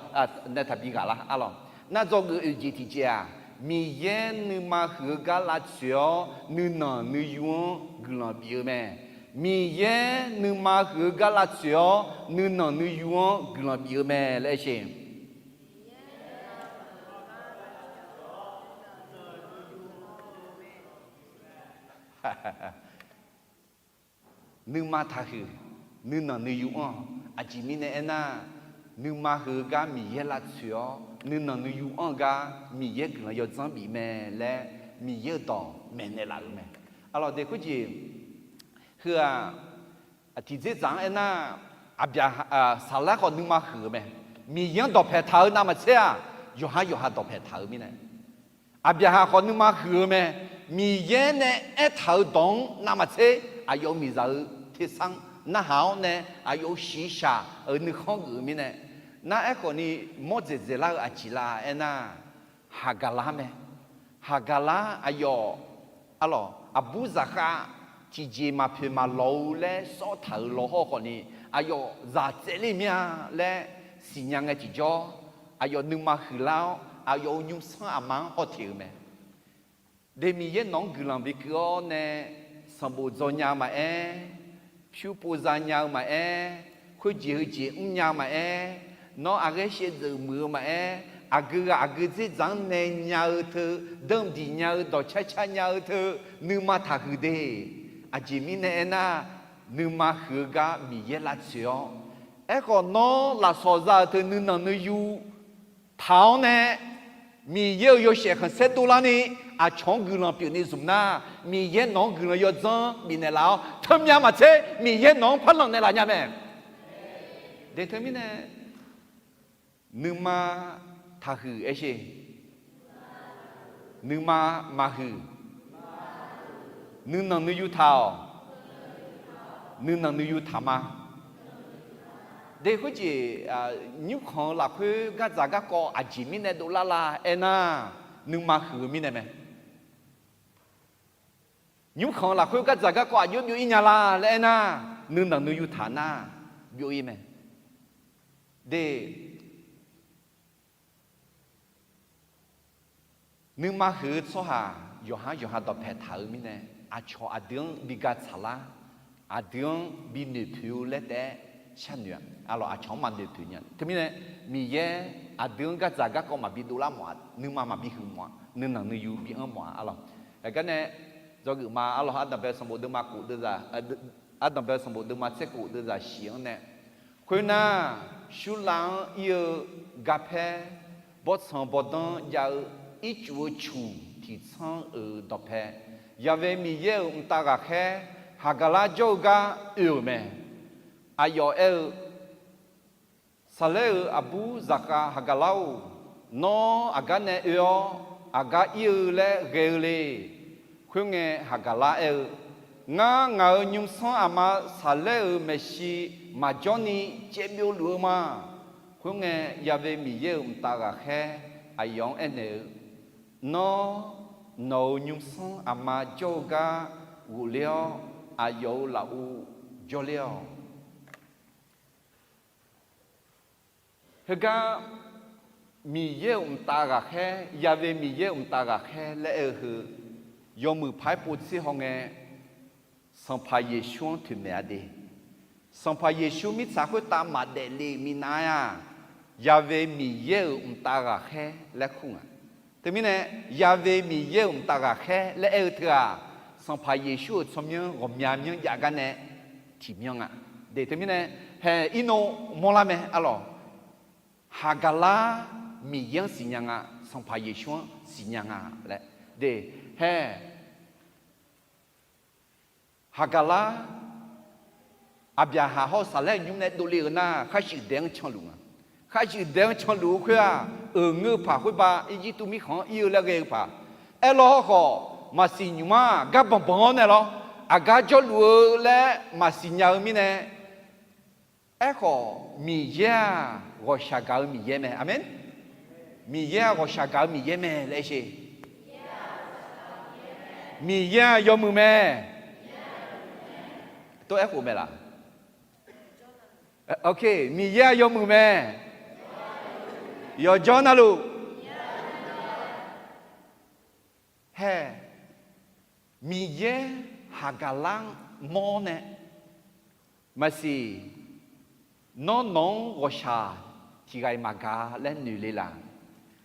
nae taqbi ghaq lar arlawq. Nar dzawgeuf oeq jeq tiqjeq-aq, Miqyaer nuima huiq-eu gar lavtsoeq-awr, nuinanq nuiyu-anr guiqlanq bif-eu mae. Miqyaer nuima huiq-eu gar lavtsoeq-awr, nuinanq nuiyu-anr guiqlanq bif-eu mae laer aer sheq. Nuima taqhuiq, nuinanq nuiyu anr-awq. Aqjeq mirnae aernar, nuima huiq-eu gar Miqyaer lavtsoeq-awr, nuinanq nuiyu anr-eu gar Miqyaer guiqlanq yawdzanr bif mae laer Miqyaer-euq dawq maeqnaeq laf-euq mae. Arlawq de khoerjeq, heu-aq, tiqdzerdzaq-anr aernar, Aqbyaqhaq, saqlar khawf nuima huiq-eu mae. Miqyaer-anr dawqpaeq taq-eu navmaqtser-aq, yawqhar yawqha dawqpaeq taq-eu mirnae, Aqbyaqhaq khawf nuima huiq-eu mae. Miqyaer nae aertaq-eu dawq-anr navmaqtser, aqyawf-euq miqzaq-eu tersar-anr narhaq-awr nae, aqyawf-euq shiqshaq-euq nuikhanr geuf-eu mirnae, nar aerkhawf ni mawr dzaeqdzaeq lar-eu aqjeq la aernar, Haqgaqlar mae. Haqgaqlar aqyawf, arlawq, aqbur zaqkhav tiqjeq maqpoeq maqlawq-eu laer sawr taq-euq lawhawr khawf ni, aqyawf zaq tsaevler mir-a laer siqnya ngae tiqjawr, aqyawf nuima huiqlar-awr, aqyawf-euq nymrsanr aqma-anr hawteq-euq mae. De Miqyaer nawq-anr guiqlanq bikeuv-awr nae, sanqbof dzaw nya-eu maqaer, pyur pov za nya-eu maqaer, khoerjeq heujeq mrnya-eu maqaer, nawr aqghaer shaevdzeuf muiq-eu maqaer, aqgeu ghaq aqgeu dzerdzaq-anr nae nya-eu teu, danqdiq nya-eu dawqcar car nya-eu teu, nuima taqhuiq de. Aqjeq mirnae aernar, nuima huiq-eu gar Miqyaer lavtsoeq-awr, aerkhawf nawr lafsawq za-euq teu nuinanq nuiyu taq-awr nae, Miqyaer-euq yawshaef khanqsaer dovlar ni, aqcawq-anr guiqlanq pyeuf ni zmq nar, Miqyaer nawq-anr guiqlanq yawdzanr bifnaeq laf-awr, teumyav maqtser Miqyaer nawq-anr par lanq naeqlaf nya mae. De teumirnae, nuima taqhuiq aer sheq. Nuima maqhuiq. Nuinanq nuiyu taq-awq. Nuinanq nuiyu taq ma. De khoerjeq, nymrkhanq-eu lafkhoer gardzaq garkawv aqjeq mirnae dovlar la aernar, nuima huiq-eu mirnae mae. Nymrkhanq-eu lafkhoer gardzaq garkawv aqjox byov-ir nya la laer aernar, nuinanq nuiyu taq nar, byov-ir mae. De, nuima huiq-eu tsawrhaq yawqhar yawqha dawqpae taq-eu mirnae, aqcawq aqdui-anr bi ga tsaqlar, aqdui-anr bi noeqpoeq-eu laer taef-aer sharnoeq-a. Arlawq, aqcawq-anr maqnoeqpoeq nya. Teumirnae, Miqyaer aqdui-anr gardzaq garkawv maqbi dovlar mawf-a, nuima maqbi huiq mawf-a, nuinanq nuiyu bi anr mawf-a. Arlawq, aqgar nae dzawgeuf ma. Arlawq, ardanqbae sanqbof deuvma khof deuvzaq, ardanqbae sanqbof deuvma tser khof deuvzaq shiq-anr nae, khoernar, Surlav-anr ir-eu garpaer, bawrtsanq bawrdanr jav-eu ircuf-eu cuq tiqtsanr-euq dawqpae, Yaqvae Miqyaer-euq mqtav ghaqkhaer Haqgaqlar jawr-eu gar oe-euq mae. Aqyawf aer-eu, Saqlaer-euq aqbur zaqkhav Haqgaqlar-or, nawr aqgar nae oe-awr aqgar ir-eu laer ghae-eu le. Khoerngae, Haqgaqlar aer-eu, Ngar ngaq-euq nymrsanr aqma saqlaer-euq maeqshi maqjawr ni caevbyov luf-eu ma. Khoerngae, yave Miqyaer-euq mqtav ghaqkhaer aqyawf-anr aernaeq-eu, Nawr, nawq-euq nymrsanr aqma jawr-eu gar ghofler-awr, aqyawf-euq lafov jawrler-awq. Heugar Miqyaer-euq mqtav ghaqkhaer, yave Miqyaer-euq mqtav ghaqkhaer laer aer-eu heu, yawmuiq paq-aer pov tser hawngae, Sanqpaq Yeqsur-anr toeqmaeq-a de. Sanqpaq Yeqsur mirtsaq khoertav maqdaef le-euq minav-aer-aq, yave Miqyaer-euq mqtav ghaqkhaer laer kur nga. Teumirnae, yave Miqyaer-euq mqtav ghaqkhaer laer aer-eu teu-aq, Sanqpaq Yeqsur-euq tsawrmyanr ghawqmya myanr jav gar nae tiqmyanr nga. De teumirnae, hae irnov mawrlar mae arlawq. Haqgaqlar Miqyaer-anr siqnya nga, Sanqpaq Yeqsur-anr siqnya nga laer. De, hae Haqgaqlar, Aqbyaqhaq hawr-eu saqlaer nymr nae dovle-eu nar, kharshuif daef-anr canluf nga. Kharshuif daef-anr canluf-eu khoer-aq, euq ngeur-eu paq khoerbav Irjirtuv mirkhanq-anr ir-eu laer ghae-eu paq. Aerlawr hawrkhawf, maqsiq nymq-mr-aq, gar banqbanq-awr nae lawr, aqgar jawrluf-eu laer maqsiq nya-eu mirnae, Aerkhawf, Miqyaer-aq, ghawqshaq gaq-eu Miqyaer mae. Aqmeq. Miqyaer-aq, ghawqshaq gaq-eu Miqyaer mae laer aer sher. Miqyaer-aq, yawmuiq mae. Tov aerkhof mae laq? Ok, Miqyaer-aq, yawmuiq mae. Yawqjawr navluf. Hae, Miqyaer Haqgaqlar-anr mawr nae, maqsiq, nawr nawq-anr ghawqshaq tiq ghaq-iq maqgaq laer noeq le laq?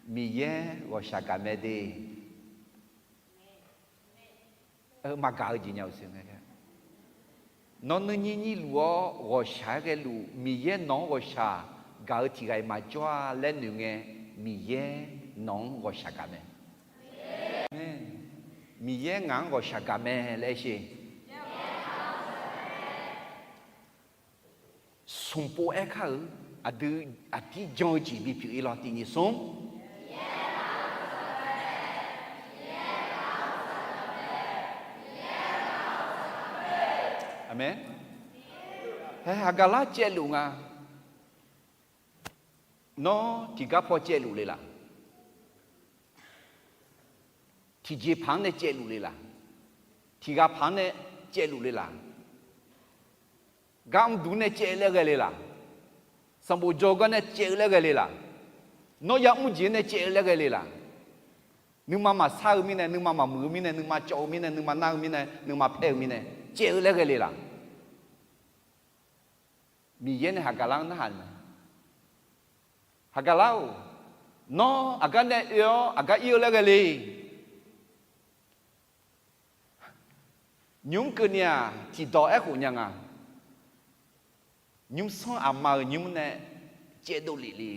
Miqyaer ghawqshaq gaq mae de. Maqgaq-eu jeq nya-euq siq nga. Nawr nuirnyir nyir luf-awr ghawqshaq-aer ghae luf, Miqyaer nawq-anr ghawqshaq gaq-eu tiq ghaq-iq maqjawr-a laer noeq ngae, Miqyaer nawq-anr ghawqshaq gaq mae. Miqyaer ngaq-anr ghawqshaq gaq mae laer aer sher. Smqpov aerkar-euq aqdui aqdir jan-eu jeq bipyeuf-ir lawr tiq nyiq smr. Aqmeq. Hae Haqgaqlar caevluf nga. Nawr tiqgar paw caevluf le laq? Tiqjeqpaq-anr nae caevluf le laq? Tiqghaq paq-anr nae caevluf le laq? Gar mrduq nae caev laer ghae le laq? Sanqbof dzaw gar nae caev-eu laer ghae le laq? Nawr ya'mr jeq-anr nae caev-eu laer ghae le laq? Nuima maqsar-eu mirnae, nuima maqmuiq-eu mirnae, nuima cawv-eu mirnae, nuima nar-eu mirnae, nuima paer-eu mirnae, caev-eu laer ghae le laq? Miqyaer nae Haqgaqlar-anr narhaq-eu mae. Haqgaqlar-or, nawr aqgar nae oe-awr aqgar ir-eu laer ghae le. Nymq-mr keuvni-aq, tiqdawq aerkhof nya nga. Nymrsanr aqma-euq nymr nae caevdov lef le.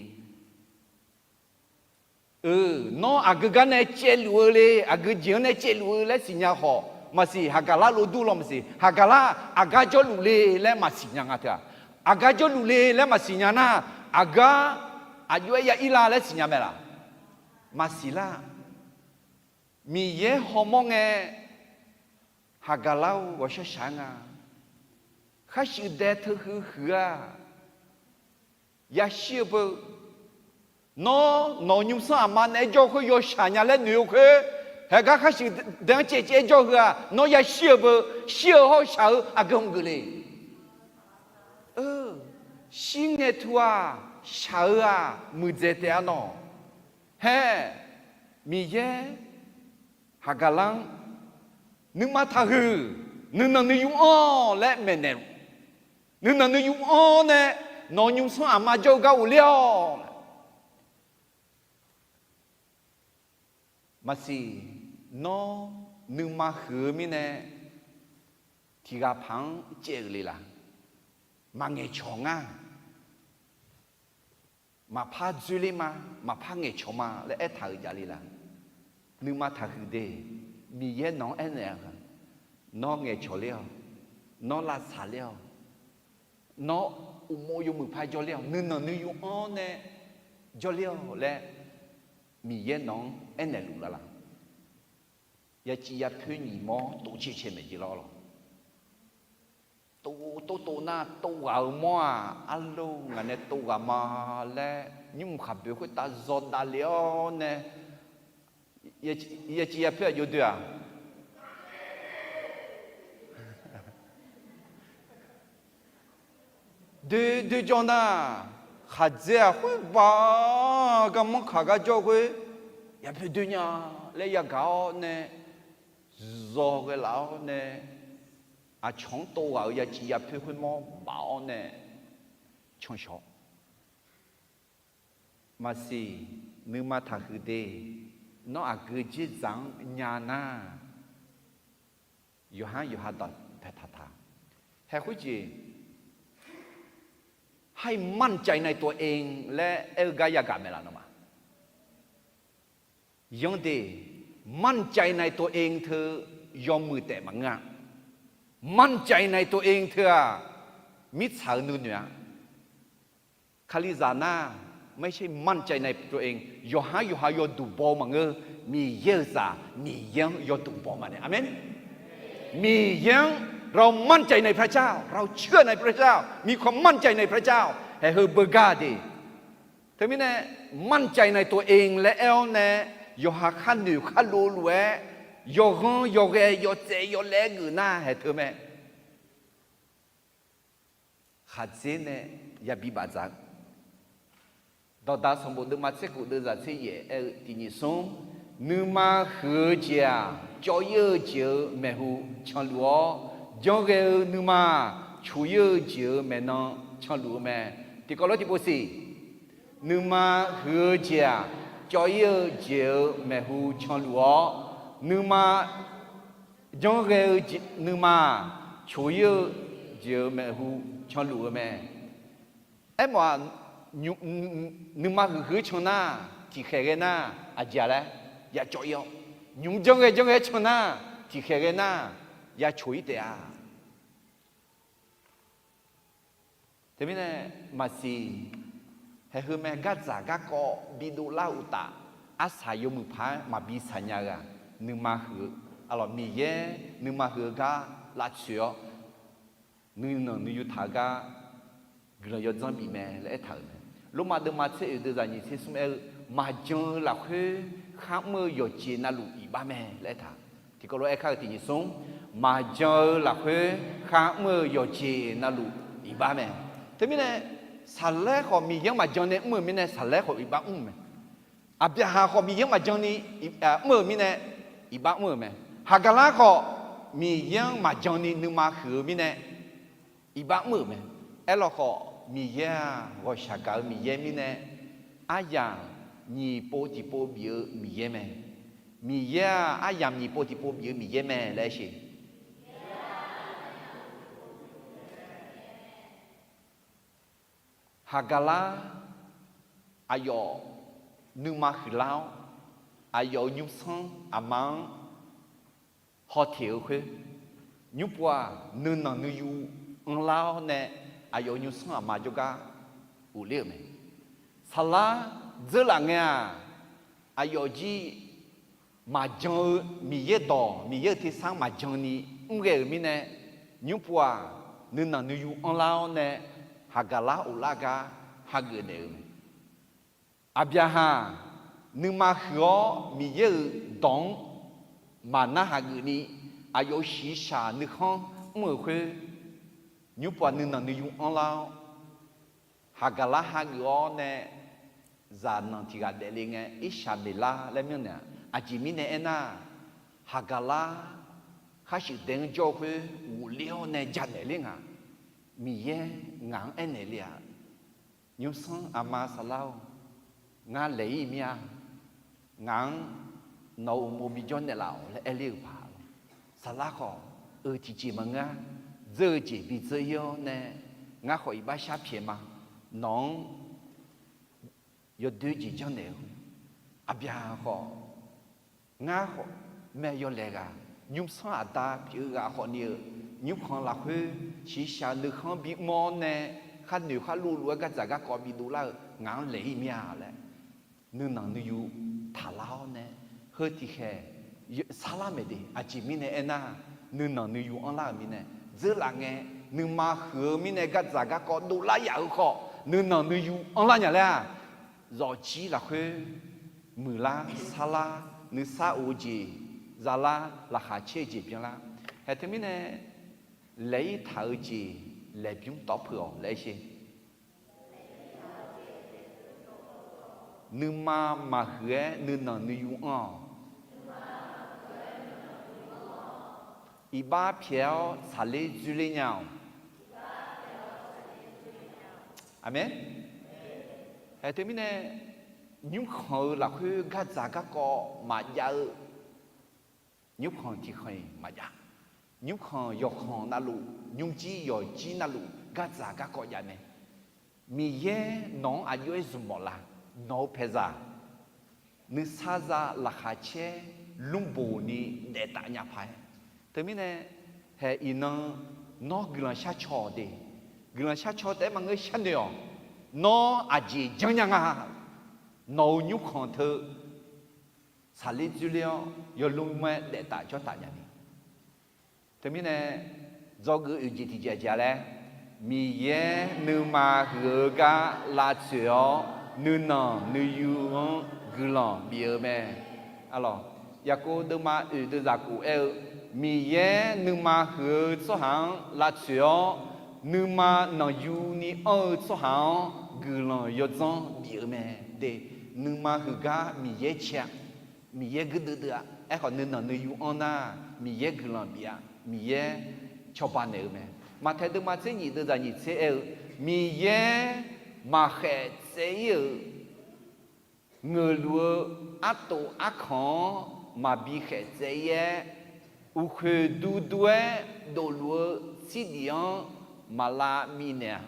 Eu, nawr aqgeu gar nae caevluf-eu le, aqgeu jeq-anr nae caevluf-eu laer siqnya khawf maqsiq, Haqgaqlar lordur law maqsiq, Haqgaqlar aqgar jawrluf le laer maqsiq nya nga teu-aq. Aqgar jawrluf le laer maqsiq nya nar, aqgar aqjox-aer ya ir la laer siqnya mae laq? Maqsiq lar. Miqyaer hawmawr ngae, Haqgaqlar-or, ghawqshaq shaq-aer nga. Kharshuif dae teuhuiq huiq-aq, yashir-eu beu. Nawr nawq-euq nymrsanr aqma naeq-aer jawr khoer yawshaq nya laer noeq-eu khoer, haegar kharshuif dae-anr caevcaev-aer jawr heu-aq, nawr yashir-eu beu. Shir-eu hawr-eu shaq-eu aqgeu hmq geuf le. Shir ngae tu-aq, shaq-eu-aq muiqdzaeq taef-a nawq. Hae, Miqyaer Haqgaqlar-anr, nuima taqhuiq, nuinanq nuiyu anr laer maeqnaeq-awq. Nuinanq nuiyu anr nae nawq-euq nymrsanr aqma jawr-eu gar ghofler-awq. Maqsiq, nawr nuima huiq-eu mirnae, tiqghaq paq-anr caev-euq le laq? Maqngaeqcawq ngar. Maqpar dzoerler ma, maqpar ngaeqcawq ma laer aertaq-euq jav le laq? Nuima taqhuiq de. Miqyaer nawq-anr aernaeq-a, nawr ngaeqcawq ler-awq, nawr lavsaq ler-awq, nawr uqmov yawmuiq par jawrler-awq, nuinanq nuiyu anr nae jawrler-awq laer Miqyaer nawq-anr aernaeq luf laf laq? Yaciv yapoer nyiq mawr tov caer cae maeq jeq lawr lawq. Tov tov tov nar tov ghaq-eu mawr-aq, arlor ngaq nae tov ghaq ma laer nymr mq khaqboeq khoertav zawdav le-awr nae, ya civ ya poer aqjox doe-aq, doe doe jawr nar, khaqdzer-aq khoerba garmanr kaq gar jawr khoer, ya poer doe nya laer yagaq-awr nae, zawghae laf-awr nae, aqcawq-anr tov ghaq-euq ya civ ya poer khoermawr baf-awr nae, canshawq. Maqsiq, nuima taqhuiq de, nawr aqgeu dzerzaq-anr nya nar, yawqha-anr yawqha dawq paeqtaq taq. Hae khoerjeq, ให้มั่นใจในตัวเอง laer aer-eu gar yagaq mae laf nawmaf. Yanr de, มั่นใจในตัวเอง teu yawmuiq taef maqngeur-a. มั่นใจในตัวเอง teu-aq, mirtsaq-eu nuinoeq-a. Kalizaq nar, ไม่ใช่มั่นใจในตัวเอง, yawqha yawqha yawduq baw-eu maqngeur, Miqyaer-euq zaq Miqyaer-anr yawduq baw maqnaeq. Aqmeq. Miqyaer-anr เรามั่นใจในพระเจ้า, เราเชื่อในพระเจ้า, มีความมั่นใจในพระเจ้า haeq heu beugar de. Teumirnae, มั่นใจในตัวเอง laer aer-awr nae, yawqha khar noeq khar lov lof-aer, yawghanr yawghae yawtsaev yawlaer geuf nar haeq teu mae. Khaqdzer nae yabi bafdzaq-eu, Dawqdaq sanqbof deuvma tser khof deuvzaq tser yaef aer-eu tiq nyiq smr, nuima huiq-eu jeq-aq, cawv-ir-eu jeq-euq maeqhu canluf-awr, janrghae-eu nuima-aq, coq-ir-eu jeq-euq maeqnan canluf-eu mae. Tiqkawv lof tiqpov siq, nuima huiq-eu jeq-aq, cawv-ir-eu jeq-euq maeqhu canluf-awr, nuima janrghae-eu nuima-aq, coq-ir-eu jeq-euq maeqhu canluf-eu mae. Aermawf-aq, nuima huiq huiq-eu can nar, tiqkhaeq ghae nar, aqjeq-a laer ya cawv-ir-awr, nymq-mr janrghae janrghae-aer can nar, tiqkhaeq ghae nar, ya coq-ir taef-a. Teumirnae maqsiq, haeq heu mae gardzaq garkawv bidov lar-eu uqtaf, arsaq yawmuiq paq-aer maqbi saqnya-eu-aq, nuima huiq-eu, aqlawq Miqyaer nuima huiq-eu gar lavtsoeq-awr, nuinanq nuiyu taq-eu gar guiqlanq yawdzanr bif mae laer aertaq-euq mae. Lormav deuvma tser oeq deuvzaq nyiq tser smr aer-eu, maqjan-eu lafkhoer khar mr-eu yawqjeq navluf iqbax mae laer aertaq. Tiqkawv lof-aer kar-eu tiq nyiq smr, maqjan-eu lafkhoer khar mr-eu yawqjeq navluf iqbax mae. Teumirnae, saqlaer khawf Miqyaer-anr maqjan nae mr-euq mirnae saqlaer khawf iqbax mr-euq mae. Aqbyaqhaq khawf Miqyaer-anr maqjan ni mr-euq mirnae iqbax mr-euq mae. Haqgaqlar khawf Miqyaer-anr maqjan ni nuima huiq-eu mirnae iqbax mr-euq mae. Aerlawkhawf Miqyaer-aq, ghawqshaq gaq-eu Miqyaer mirnae, aryamq nyiq pov tiqpov bif-eu Miqyaer mae. Miqyaer-aq, aryamq nyiq pov tiqpov bif-eu Miqyaer mae laer aer sheq. Haqgaqlar, aqyawf nuima huiqlar-awr, aqyawf-euq nymrsanr aqma-anr hawteq-eu khoer, nymrpov-aq nuinanq nuiyu anrlar-awr nae, aqyawf-euq nymrsanr aqma jawrgar ghofler-euq mae. Saqlar dzeurlaf ngae-aq, aqyawf jir maqjan-eu Miqyaer dawq Miqyaer-euq tersar maqjan ni mr ghae-euq mirnae, nymrpov-aq nuinanq nuiyu anrlar-awr nae, Haqgaqlar ghoflar gar hageuf naeq-eu mae. Aqbyaqhaq nuima huiq-awr Miqyaer-euq dawq-anr maqnar hageuf ni, aqyawf-euq shiqshaq nuikhanr mr-euq khoer, nymrpov-aq nuinanq nuiyu anrlar-awr, Haqgaqlar hageuf-awr nae, zaqnanq tiq ghaq daefle ngae, Irshaqmeqlar laer myanrnaeq-aq, aqjeq mirnae aernar, Haqgaqlar khar shuif dae-anr jawr-eu khoer ghofler-awr nae janaeq ler nga. Miqyaer ngaq-anr aernaeq le-aq, nymrsanr aqma Saqlar-or, ngar laeq-ir mir-a. Ngaq-anr nawq-euq uqmov bijawr naeqlaf-awq laer aer ler-euq paq-a. Saqlar khawf, eu tiqjeq maqngeur-a. Dzeur-eu jeq bidzeur-ir-awr nae, ngar khawf iqbax shar pyaeq ma. Nawq-anr yawdoer jeq janrnaeq-eu, aqbyaqhaq khawf, ngar khawf, mae yawlaeq ghaq, nymrsanr aqda pyeuf-eu ghaq khawf ni-euq, nymrkhanq lafkhoer shiqshaq nuikhanr bimr-awr nae, khar noeq khar luvluv-aer gardzaq garkawv bidov lar-eu ngaq-anr laeq-ir mir-a laer, nuinanq nuiyu taqlar-awr nae, heu tiqkhaeq sarlar maeq de. Aqjeq mirnae aernar, nuinanq nuiyu anrlar-euq mirnae, dzeurlaf ngae, Nuima huiq-eu mirnae gardzaq garkawv dovlar yaf-eu khawf, nuinanq nuiyu anrlar nya laer-aq, zawqjir lafkhoer muiqlar sarlar, nuisar of-eu jeq zalar, laqkhaq caer-eu jeq byanlar. Haeq teumirnae laeq-ir taq-eu jeq laeqbymr tawv peuq-awq laer sher. Nuima maqhuiq-aer nuinanq nuiyu anr-awq. Iqbax pyaeq-awr tsaqler dzoerler nya-awq. Aqmeq. Haeq teumirnae, nymrkhanq-eu lafkhoer gardzaq garkawv maqjav-eu, nymrkhanq tiqkhanq-iq maqjav. Nymrkhanq yawqkhanq navluf, nymrjir yawqjir navluf gardzaq garkawv jav mae. Miqyaer nawq-anr aqjox-aer zmq mawf la? Nawq-eu paeqzaq, nuisar za, laqkhaq caer, lmrboq ni daef taf nya paq-aer. Teumirnae, haeq iqnan nawr guiqlanq shar caw-awq de. Guiqlanq shar caw taef-aer maqngeur sharnoeq-awq. Nawr aqjeq janrnya nga. Nawq-eu nymrkhanq teu tsaqler dzoerler-awr yawlmr-aer daef taf jawr taf nya ni. Teumirnae, dzawgeuf oeq jeq tiqjeq aqjeq-a laer, Miqyaer nuima huiq-eu gar lavtsoeq-awr, nuinanq nuiyu-anr guiqlanq bif-eu mae. Arlawq, Yaqkov deuvma oeq deuvzaq kof aer-eu, Miqyaer nuima huiq-eu tsawrhaq-anr lavtsoeq-awr, nuima nanqyuni anr-eu tsawrhaq-anr guiqlanq yawdzanr bif-eu mae. De, nuima huiq gar Miqyaer cae-a. Miqyaer guirdeuv deuv-a. Aerkhawf, nuinanq nuiyu anr nar, Miqyaer guiqlanq bif-a. Miqyaer cawba naeq-eu mae. Maqtaeq deuvma tser nyiq deuvzaq nyiq tser aer-eu, Miqyaer maqkhaef tsaev-ir-euq ngeuqluf-eu artof arkanq-anr maqbi khaef tsaev-ir-aer, uqkhoeq duidui-aer dofluf-eu tsirdiq-anr maqlav minaeq-a.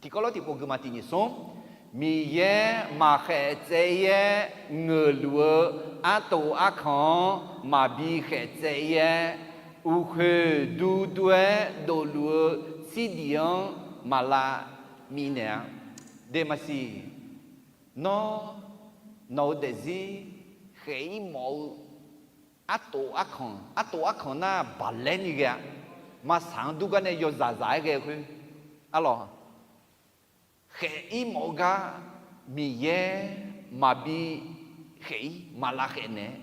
Tiqkawv lawr tiqpov guiqma tiq nyiq smr. Miqyaer maqkhaef tsaev-ir-aer ngeuqluf-eu artof arkanq-anr maqbi khaef tsaev-ir-aer, uqkhoeq duidui-aer dofluf-eu tsirdiq-anr maqlav minaeq-a. Deqmaqsiq, nawr, nawq-eu daefzir khaef-ir mawf-eu artof arkanq, artof arkanq nar baqlaer ni ghae-a. Maqsaq-anr durgar nae yawzaq zaq-aer ghae-eu khoer, arlawq, khaef-ir mawf-eu gar Miqyaer maqbi khaef-ir, maqlav khaef naeq-aer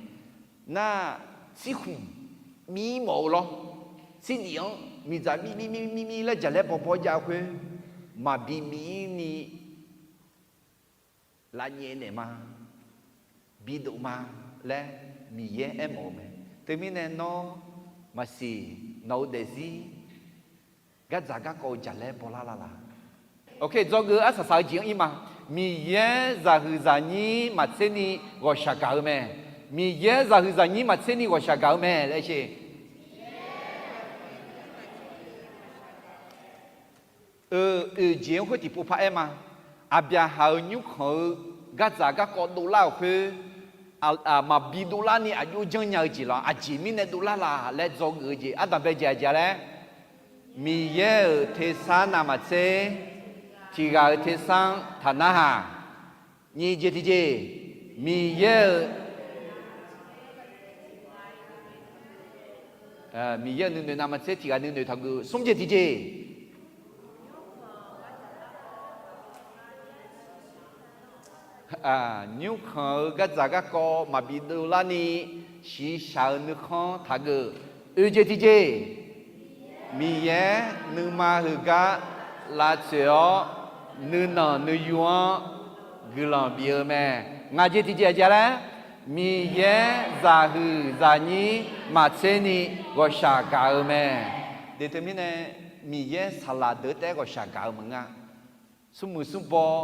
nar, tsirkhmq mir mawf-eu lawr, tsirdiq-anr miqdzaq mir mir mir mir mir laer jaqlaer bawbaw jav-eu khoer, maqbi mir ni lavnyaev naeq ma, bidov ma laer Miqyaer aermawf-eu mae. Teumirnae nawr maqsiq, nawq-eu daefzir gardzaq garkawv-eu jaqlaer bawlar lala. Ok, dzawgeuf-eu arsaq saq-eu jeq-anr ir ma. Miqyaer zaqhuiq zaqnyir maqtser ni ghawqshaq gaq-eu mae. Miqyaer zaqhuiq zaqnyir maqtser ni ghawqshaq gaq-eu mae laer sher. Eu, oeq jeq-anr khoer tiqpov paraer ma. Aqbyaqhaq-euq nymrkhanq-eu gardzaq garkawv dovlar-euq khoer, maqbi dovlar ni aqjox janrnya-eu jeq lawr, aqjeq mirnae dovlar la laer dzawgeuf-eu jeq ardanq bae jeq aqjeq laer, Miqyaer-euq tersar navmaqtser, tiq ghaq-euq tersar-anr taqnarhaq. Nyiq jeq tiqjeq, Miqyaer-euq, Miqyaer-euq nuinoeq navmaqtser tiq ghaq nuinoeq taqgeuf. Smr jeq tiqjeq, nymrkhanq-eu gardzaq garkawv maqbi dovlar ni shiqshaq-eu nuikhanr taqgeuf. Oeq jeq tiqjeq, Miqyaer nuima heugar lavtsoeq-awr, nuinanq nuiyu-anr guiqlanq bif-eu mae. Ngaq jeq tiqjeq aqjeq laer, Miqyaer zaqhuiq zaqnyir maqtser ni ghawqshaq gaq-eu mae. Deuq teumirnae, Miqyaer saqlaq deuq-anr taef-aer ghawqshaq gaq-eu maqngeur. Smrmuiq smrbaw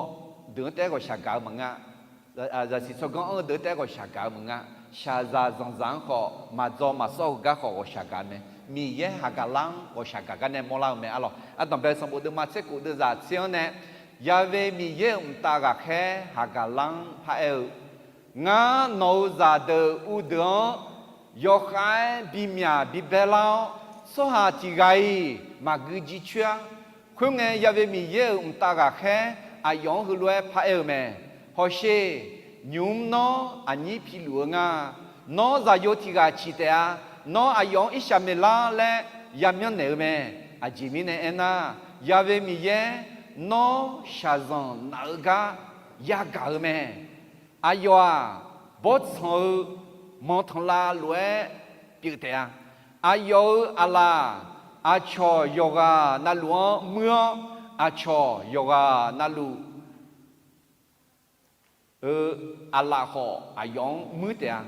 deuq-anr taef-aer ghawqshaq gaq-eu maqngeur. Zaqsiq tsawrganr anr-eu deuq-anr taef-aer ghawqshaq gaq-eu maqngeur. Shaqzaq zanqzaq-anr khawf, maqdzaw maqsawr-eu gar khawf ghawqshaq gaq-eu mae. Miqyaer haqgaqlar-anr ghawqshaq gaq gar nae mawrlar-eu mae arlawq. Ardanqbae sanqbof deuvma tser khof deuvzaq tser-anr nae, Yaqve Miqyaer-euq mqtav ghaqkhaer haqgaqlar-anr paraer-eu, Ngar nawq-euq zaqdeuq uvdeuq-anr yawkhav-aer bimyaq bibaelar-awr, tsawrhaq tiq ghaq-iq maqgui jircoer-ar. Khoerngae, Yaqve Miqyaer-euq mqtav ghaqkhaer aqyawf-anr heulof-aer paraer-eu mae. Hawsher, nymq-mr nawr aqnyir piluf-eu nga. Nawr zaqyo tiq ghaq ciq taef-a. Nawr aqyawf-anr Irsaqmeqlar laer yamyanr naeq-eu mae. Aqjeq mirnae aernar, Ya'we Miqyaer, nawr shaqzanq naf-eu gar yagaq-eu mae. Aqyawf-aq, bawrtsanq-eu manqtanqlav lof-aer pyeuf taef-a. Aqyawf-euq aqlaf, aqcawq yawqghaq navluf-anr muir-awr, aqcawq yawqghaq navluf eu aqlaf khawf aqyawf-anr muir taef-a.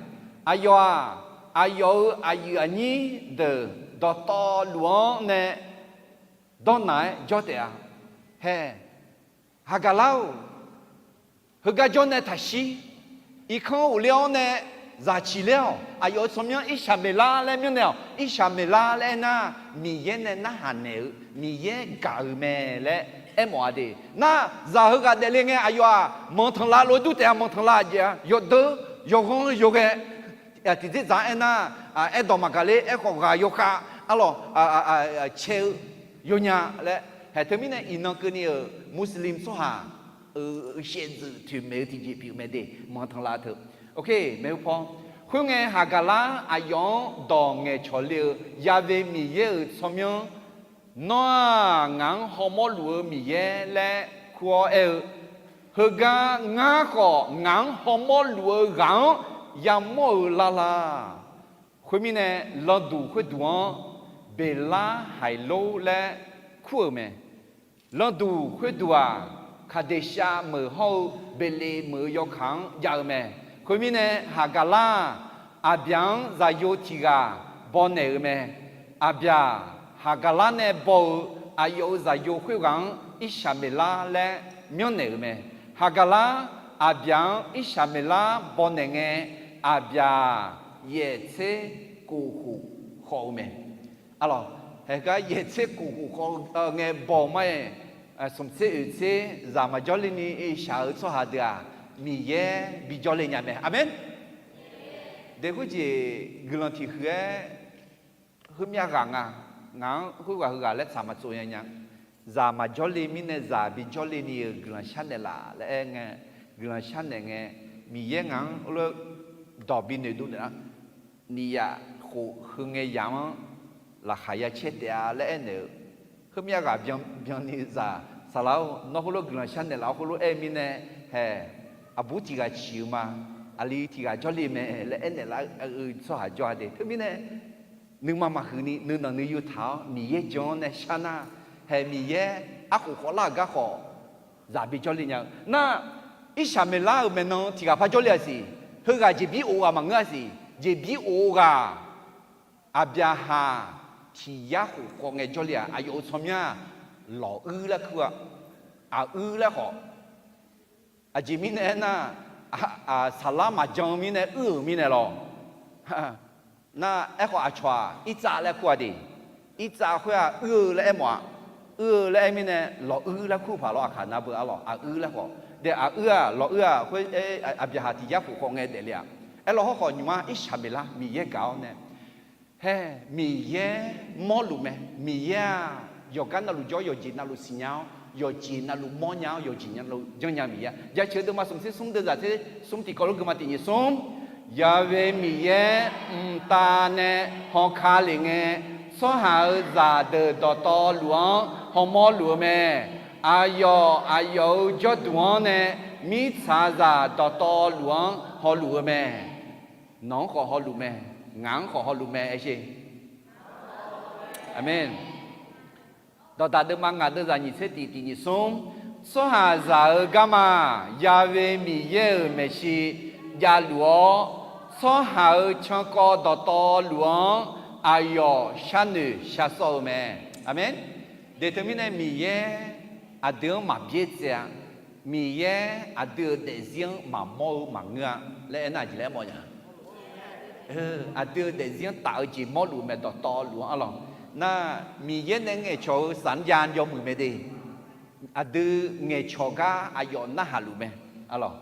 Aqyawf-aq, aqyawf-euq aqyuif aqnyir deuq dawqtawvluf-anr nae dawrnaq-aer jawr taef-a. Hae, Haqgaqlar-or, heugar jawr nae taqshir. Irkanr ghofler-awr nae zaq ciq ler-awq. Aqyawf-euq tsawrmyanr Irsaqmeqlar laer myanrnaeq-awq. Irsaqmeqlar laer aernar, Miqyaer nae narhaq naeq-eu, Miqyaer gaq-euq mae laer aermawf-a de. Nar, zaq heughaq daefle ngae aqyawf-aq, manqtanqlav lof-aer dur taef-a. Manqtanqlav aqjeq-a, yawdeur, yawghanr, yawghae, tiqdzerdzaq-anr aernar, aerdawq maqgaq ler, aerkhawf ghaq yawkhav, arlawq, cae-eu yawnya laer. Haeq, teumirnae iqnan keuvni-euq Muslim tsawrhaq-euq shaevdzeuf toeqmaeq-eu tiqjeq pyeuf mae de, manqtanqlav teu. Oke, maeqhu paw. Khoerngae, Haqgaqlar aqyawf-anr dawq ngaeqcawq le-eu, Ya'we Miqyaer-euq tsawrmyanr, Nawr-aq, ngaq-anr hawmawr luf-eu Miqyaer laer kur-awr aer-eu, heugar ngar khawf ngaq-anr hawmawr luf-eu ghaq-anr yamawr-eu lar la. Khoermirnae, landuq khoerduq-anr Beqlarhaiqlor laer kur-euq mae. Landuq khoerduq-aq, Kaqdeqshav meuq hawr-eu Beqleq meuq-eu yawkaq-anr jav-eu mae. Khoermirnae, Haqgaqlar-aq, Aqbyaq-anr zaqyo tiq ghaq bawnaeq-euq mae. Aqbyaq, Haqgaqlar nae baw-eu aqyawf-euq zaqyo khoerghaq-anr Irsaqmeqlar laer myanrnaeq-euq mae. Haqgaqlar, Aqbyaq-anr Irsaqmeqlar bawnaeq ngae, Aqbyaq yaeq tser kof khof khawf-eu mae. Arlawq, haeqgar yaeq tser kof khof khawf-eu ngae baw-eu ma-aer, smq tser oeq tser zaq maqjawr le ni shaq-eu tsawrhaq deuq-aq, Miqyaer bijawr le nya mae. Aqmeq. Dae khoerjeq guiqlanq tiq huiq-aer, heumyav ghaq nga, ngaq-anr khoerghaq heughaq laer tsaq maqtsov nya nya. Zaq maqjawr le mirnae zaq bijawr le ni-euq guiqlanq sharnaeq laf laer aer ngae, guiqlanq sharnaeq ngae, Miqyaer ngaq-anr lof dawq binoeq dov naeq-a. Niq yaf khof heu ngae yamq-anr laqkhaq ya caer taef-a laer aernaeq-eu, heumyav ghaq byan byan ni zaq saqlaq-or, nawr heulof guiqlanq sharnaeq laf-awr heulof aer-eu mirnae, haeq, aqbur tiq ghaq ciq-eu ma, aqli tiq ghaq jawrle mae laer aernaeq laf-eu tsawrhaq jawr-a de. Teumirnae, nuima maqhuiq ni nuinanq nuiyu taq-awr Miqyaer jan-anr nae shar nar, haeq, Miqyaer arkhof khawvlar-euq gar khawf, zaq bijawr le nya-eu nar, Irsaqmeqlar-euq maeqnan tiq ghaq par jawrle-a siq. Heughaq jeqbir of-eu ghaq maqngeur-a siq. Jeqbir of-eu ghaq, Aqbyaqhaq tiq yar khof khawf ngae jawrle-aq, aqyawf-euq tsawrmyanr-aq, lawquir laer kur-a, aquir laer khawf. Aqjeq mirnae aernar, saqlar maqjan-eu mirnae uir-euq mirnae lawq. Nar, aerkhawf aqcawq-aq, Irtsav laer kur-a de. Irtsav khoer-aq, uir-eu laer aermawf-a. Uir-eu laer aer mirnae, lawquir laer kur paq lawr, aqkaq nar beu arlawq, aquir laer khawf. Dae aquir-aq, lawquir-aq, khoer, Aqbyaqhaq tiq yar khof khawf ngae daefle-aq. Aerlawq hawrkhawf nymq-mr Irsaqmeqlar Miqyaer gaq-awr nae, hae, Miqyaer mawrluf mae. Miqyaer-aq, yawqgar navluf jawr, yawqjeq navluf siqnya-awr, yawqjeq navluf mawrnya-awr, yawqjeq navluf janrnya Miqyaer-a. Jaceuq deuvma smq tser smr deuvzaq tser smr tiqkawv lof geuma tiq nyiq smr. Ya'we Miqyaer mqtav nae hawka lef ngae, tsawrhaq-euq zaqdeuq dawqtawvluf-anr hawmawr luf-eu mae. Aqyawf aqyawf-euq jawrduq-anr nae mirtsaqzaq dawqtawvluf-anr hawluf-eu mae. Nawq-anr khawf hawluf mae. Ngaq-anr khawf hawluf mae, aer sher. Aqmeq. Dawqdaq deuvma ngaq deuvzaq nyiq tser tiq tiq nyiq smr. Tsawrhaqzaq-euq garma, Ya'we Miqyaer-euq maeqshi javluf-awr, tsawrhaq-euq cankawv dawqtawvluf-anr aqyawf sharnoeq shar sawr-eu mae. Aqmeq. Daeq teumirnae Miqyaer aqdui-anr maqbyaer tsaev-a. Miqyaer aqdui-euq daefzir-anr maqmawr-eu maqngeur-a laer aernar, aqjeq laer aermawf nya. Aqdui-euq daefzir-anr taf-eu jeq mawrluf mae, dawqtawvluf-anr arlawq. Nar, Miqyaer nae ngaeqcawq-eu saqnr jav yawmuiq mae de. Aqdui ngaeqcawq gar aqyawf narhaq luf mae, arlawq.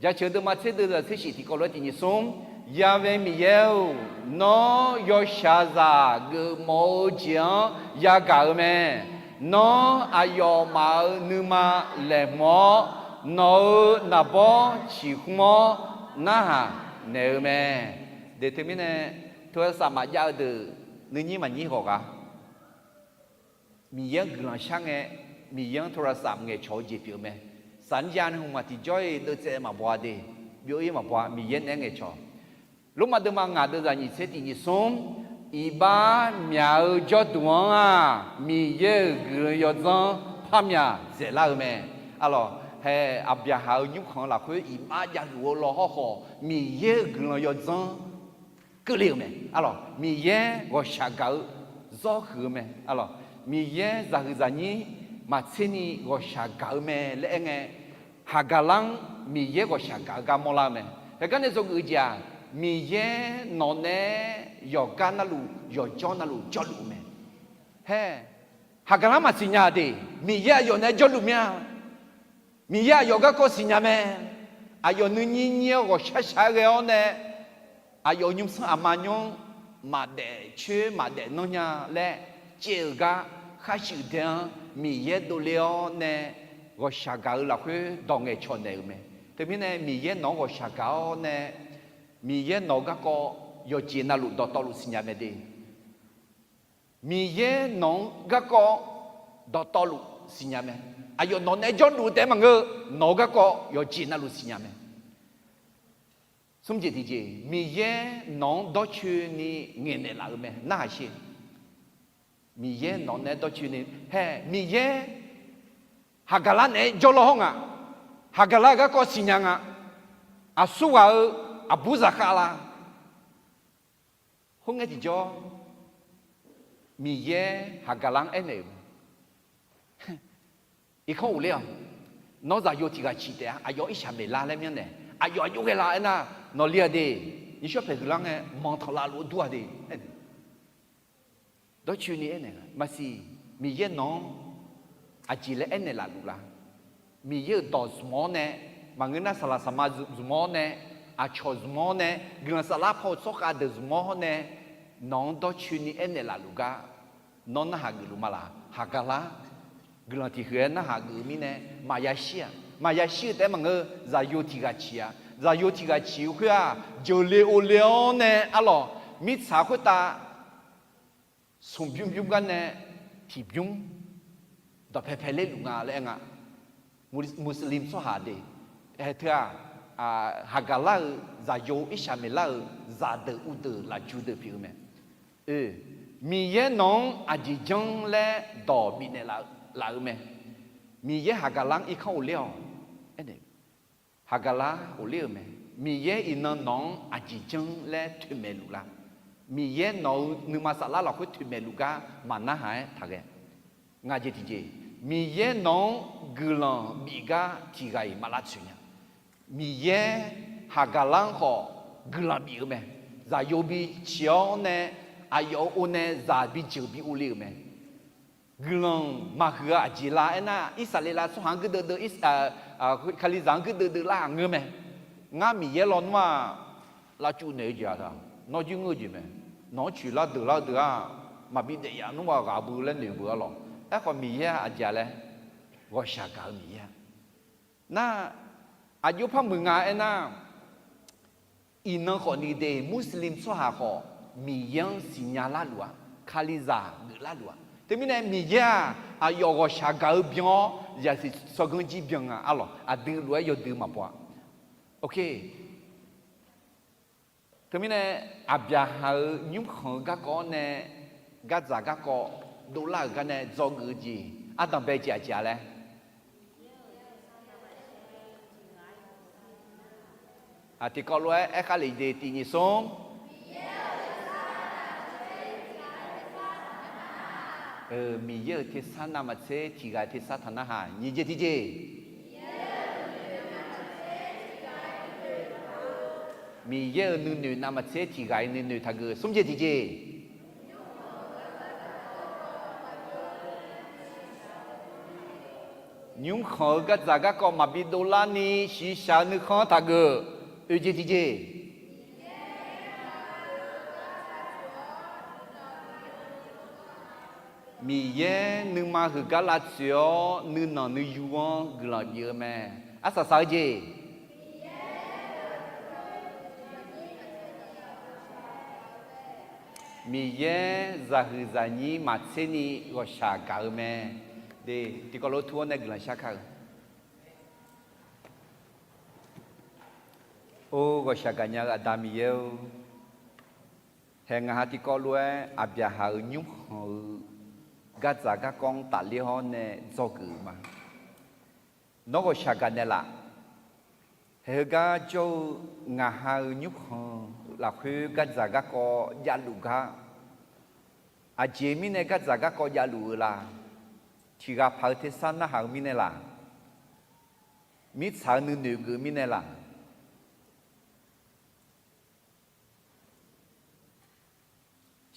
Jaceuq deuvma tser deuvzaq tser shif tiqkawv lof-aer tiq nyiq smr. Ya'we Miqyaer-or, nawr yawshaqzaq geufmawf-eu jeq-anr yagaq-eu mae. Nawr aqyawfmaf-euq nuima laeqhmq-awr, nawq-euq naqbawr ciqkhmr-awr narhaq naeq-eu mae. Daeq teumirnae, teu-aer saf maqjav-eu deuq nuinyir maqnyir ghawqghaq Miqyaer-anr guiqlanq shar ngae, Miqyaer-anr โทรศัพท์ ngaeqcawq-eu jeq pyeuf-eu mae. Saqnir jav nae hmqmaq tiqjawr-iq deuvtsaev maqbaw-a de. Byov-ir maqbaw-a, Miqyaer naeq-aer ngaeqcawq. Lormav deuvma ngaq deuvzaq nyiq tser tiq nyiq smr, iqbax myaq-eu jawrduq-anr-aq, Miqyaer-euq guiqlanq yawdzanr par myaq dzaeqlar-eu mae. Arlawq, hae Aqbyaqhaq-euq nymrkhanq-eu lafkhoer iqbax javluf-eu law hawrkhawf, Miqyaer-euq guiqlanq yawdzanr keuvle-euq mae. Arlawq, Miqyaer ghawqshaq gaq-eu zawr huiq-eu mae. Arlawq, Miqyaer zaqhuiq zaqnyir maqtser ni ghawqshaq gaq-eu mae laer aer ngae, Haqgaqlar-anr Miqyaer ghawqshaq gaq-eu gar mawrlar-eu mae. Heugar nae dzawgeuf-eu jeq-aq, Miqyaer nawq nae yawqgar navluf yawqjawr navluf jawrluf-eu mae. Hae, Haqgaqlar maqsiqnya de, Miqyaer aqyawf nae jawrluf mir-a. Miqyaer aqyawf garkawv siqnya mae. Aqyawf nuinyir nyir-awr ghawqshaq shaq-aer ghae-awr nae, aqyawf-euq nymrsanr aqma nymr maqdaef coer maqdaef nanr nya laer caev-euq gar, khar shuif dae-anr Miqyaer dovle-awr nae ghawqshaq gaq-eu lafkhoer dawq ngaeqcawq naeq-euq mae. Teumirnae Miqyaer nawq-anr ghawqshaq gaq-awr nae, Miqyaer nawq-eu garkawv yawqjeq navluf dawqtawvluf siqnya mae de. Miqyaer nawq-anr garkawv dawqtawvluf siqnya mae. Aqyawf nawq nae jawrluf-eu taef-aer maqngeur-eu, nawq-eu garkawv yawqjeq navluf siqnya mae. Smr jeq tiqjeq, Miqyaer nawq-anr dawrcoeni ngaeqnaeq laf-eu mae, narhaq sher. Miqyaer nawq nae dawrcoeni, hae, Miqyaer Haqgaqlar naeq-aer jawrlaw hawr nga. Haqgaqlar-euq garkawv siqnya nga. Aqsurghaq-eu aqbur zaqkhav la. Khoerngae tiqjawr, Miqyaer Haqgaqlar-anr aernaeq-euq, irkanr ghofler-awq. Nawr zaqyo tiq ghaq ciq taef-a. Aqyawf irshaq maeqlar laer myanrnaeq. Aqyawf aqjox ghae la aernar, nawqli-a de, nymrshawr paeq huiqlar ngae manqtanqlav lof-aer dur-a de. Dawrcoeni aernaeq-a, maqsiq, Miqyaer nawq-anr aqjeq laer aernaeq laf luf la? Miqyaer-euq dawq zmq-awr nae, maqngeur nar saqlaq saqma zmq-awr nae, aqcawq zmq-awr nae, guiqlanq saflar paw-eu tsawrkhav deuq zmq-awr nae, nawq-anr dawrcoeni aernaeq laf luf gar, nawr narhaq geufluf ma laq? Haqgaqlar guiqlanq tiq huiq-aer narhaq geuf-eu mirnae, maqya shir-aq. Maqya shir-eu taef-aer maqngeur, zaqyo tiq ghaq ciq-a. Zaqyo tiq ghaq ciq-eu khoer-aq, jeuqle ovle-awr nae arlawq, mirtsaq khoertav smq bymr bymr gar nae tiq bymr dawqpae pae ler luf nga laer aer nga. Muslim tsawrhaq de, hae teu-aq, Haqgaqlar-euq zaqyo irshaq maeqlar-euq zaqdeuq uvdeuq lafju deuq pyeuf-eu mae. Oe, Miqyaer nawq-anr aqjeq janr laer dawq bifnaeq laf-eu mae. Miqyaer Haqgaqlar-anr irkanr ghofler-awq. Haqgaqlar ghofler-euq mae. Miqyaer iqnan nawq-anr aqjeq janr laer toeqmaeq luf la? Miqyaer nawq-eu nuima saflar lafkhoer toeqmaeq luf gar maqnarhaq-aer taqghae. Ngaq jeq tiqjeq, Miqyaer nawq-anr guiqlanq bif gar tiq ghaq-iq maq lavtsoeq nya. Miqyaer Haqgaqlar-anr khawf guiqlanq bif-eu mae. Zaqyo biciq-awr nae, aqyawf-euq or nae zaq bijeuq bi ovle-euq mae. Guiqlanq maqhuiq-eu aqjeq la aernar, Irsaqleqlav tsawrhaq-anr guirdeuv deuv, Kalizaq-anr guirdeuv deuv lar-aq ngeur mae. Ngar Miqyaer lawnmr-aq, lavcuf naeq-eu jeq-aq taq, nawr jir ngeur-eu jeq mae. Nawq-anr coeqlar deuqlar-eu deuq-aq, maqbi daef yaf nmr-aq ghaq beu laer noeq beu-a lawq. Aerkhawf Miqyaer-aq aqjeq laer, ghawqshaq gaq-eu Miqyaer-a. Nar, aqjox par muiq nga aernar, iqnan khawf ni de, Muslim tsawrhaq khawf Miqyaer-anr siqnya larluf-aq, Kalizaq geuflar luf-aq. Teumirnae Miqyaer-aq aqyawf ghawqshaq gaq-eu byan-awr, zaqsiq tsawrganr jir byan nga arlawq, aqdui lof-aer yawdui maqbaw-a. Oke. Teumirnae Aqbyaqhaq-euq nymrkhanq-eu garkawv-awr nae, gardzaq garkawv dovlar-euq gar nae dzawgeuf-eu jeq ardanqbae jeq aqjeq-a laer, tiqkawv lof-aer aerkhar lef de tiq nyiq smr. Miqyaer-euq tersar navmaqtser tiq ghaq-eu tersar taq narhaq. Nyiq jeq tiqjeq, Miqyaer-euq nuinoeq navmaqtser tiq ghaq-iq nuinoeq taqgeuf. Smr jeq tiqjeq, nymrkhanq-eu gardzaq garkawv maqbi dovlarni shiqshaq-eu nuikhanr taqgeuf. Oeq jeq tiqjeq, Miqyaer nuima heugar lavtsoeq-awr nuinanq nuiyu-anr guiqlanq bif-eu mae. Arsaq saq-eu jeq, Miqyaer zaqhuiq zaqnyir maqtser ni ghawqshaq gaq-eu mae. De, tiqkawv lof tur-awr nae guiqlanq shar kar-eu. Or, ghawqshaq gaqnya-eu Aqda Miqyaer-or, hae ngaq ha tiqkawv lof-aer Aqbyaqhaq-euq nymrkhanq-eu gardzaq garkawv-anr tafler-awr nae dzawgeuf-euq ma. Nawr ghawqshaq gaq naeqlaf. Hae heugar jawr-eu ngaq ha-euq nymrkhanq lafkhoer gardzaq garkawv javluf gar, aqjeq mirnae gardzaq garkawv javluf-eu la? Tiqghaq paq-eu tersar narhaq-eu mirnae laq? Mirtsaq-eu nuinoeq geuf-eu mirnae laq?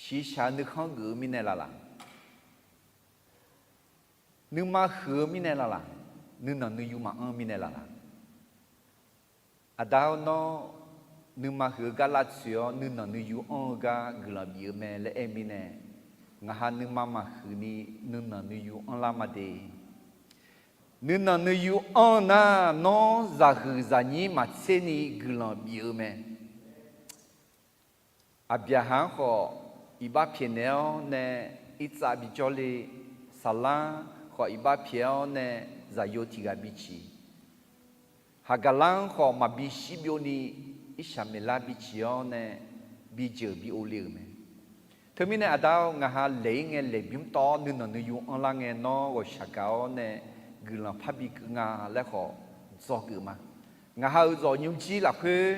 Shiqshaq-eu nuikhanr geuf-eu mirnae laq laq? Nuima huiq-eu mirnae laq laq? Nuinanq nuiyu maqanr-eu mirnae laq laq? Aqda-or, nawr nuima huiq-eu gar lavtsoeq-awr nuinanq nuiyu anr-eu gar guiqlanq bif-eu mae laer aer-eu mirnae, ngaq ha nuima maqhuiq ni nuinanq nuiyu anrlar ma de. Nuinanq nuiyu anr-eu nar, nawr zaqhuiq zaqnyir maqtser ni guiqlanq bif-eu mae. Aqbyaqhaq-anr khawf iqbax pyaeqnaeq-awr nae irtsav bijawr le. Saqlar-anr khawf iqbax pyaeq-awr nae zaqyo tiq ghaq biciq. Haqgaqlar-anr khawf maqbi shirbyov ni irshaq maeqlar biciq-awr nae bijeuq bi ov le-euq mae. Teumirnae Aqda-or, ngaq ha laeq-ir ngae laeqbymr tawv-awr nuinanq nuiyu anrlar ngae nawr ghawqshaq gaq-awr nae guiqlanq parbi keuv nga laer khawf dzawgeuf ma. Ngaq ha-euq zawq nymrjir lafkhoer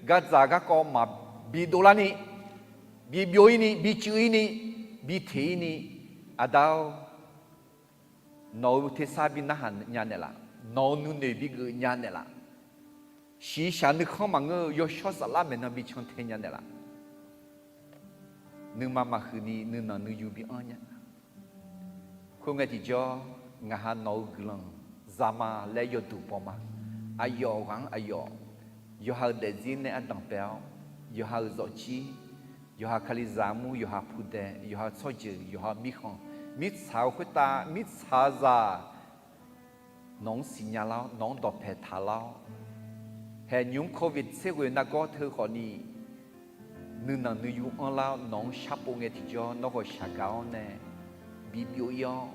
gardzaq garkawv maqbi dovlar ni, bi byov-ir ni, bi cuiv-ir ni, bi teq-ir ni, Aqda-or, nawq-euq tersar bi narhaq nya naeqlaf, nawq-euq nuinoeq bi geuf nya naeqlaf, shiqshaq nuikhanr maqngeur-eu yawshawr saflar maeqnan bi cantae nya naeqlaf, nuima maqhuiq ni nuinanq nuiyu bi anr nya. Khoerngae tiqjawr, ngaq ha nawq-euq guiqlanq zama laer yawduq baw ma. Aqyawf ghaq-anr aqyawf, yawqha-euq daefzir nae ardanq bae-awr, yawqha-euq zawfjir, yawqha Kalizaq armur, yawqha pudae, yawqha-euq tsawrjeuq, yawqha-euq mirkhanq, mirtsaq-euq khoertav mirtsaqzaq nawq-anr siqnya lar-awr, nawq-anr dawqpae taq lar-awr, haeq nymq-mr Covid tser ghoeq nargawr teu khawfni, nuinanq nuiyu anrlar-awr nawq-anr sharpov ngae tiqjawr nawr ghawqshaq gaq-awr nae bi byov-ir-awr,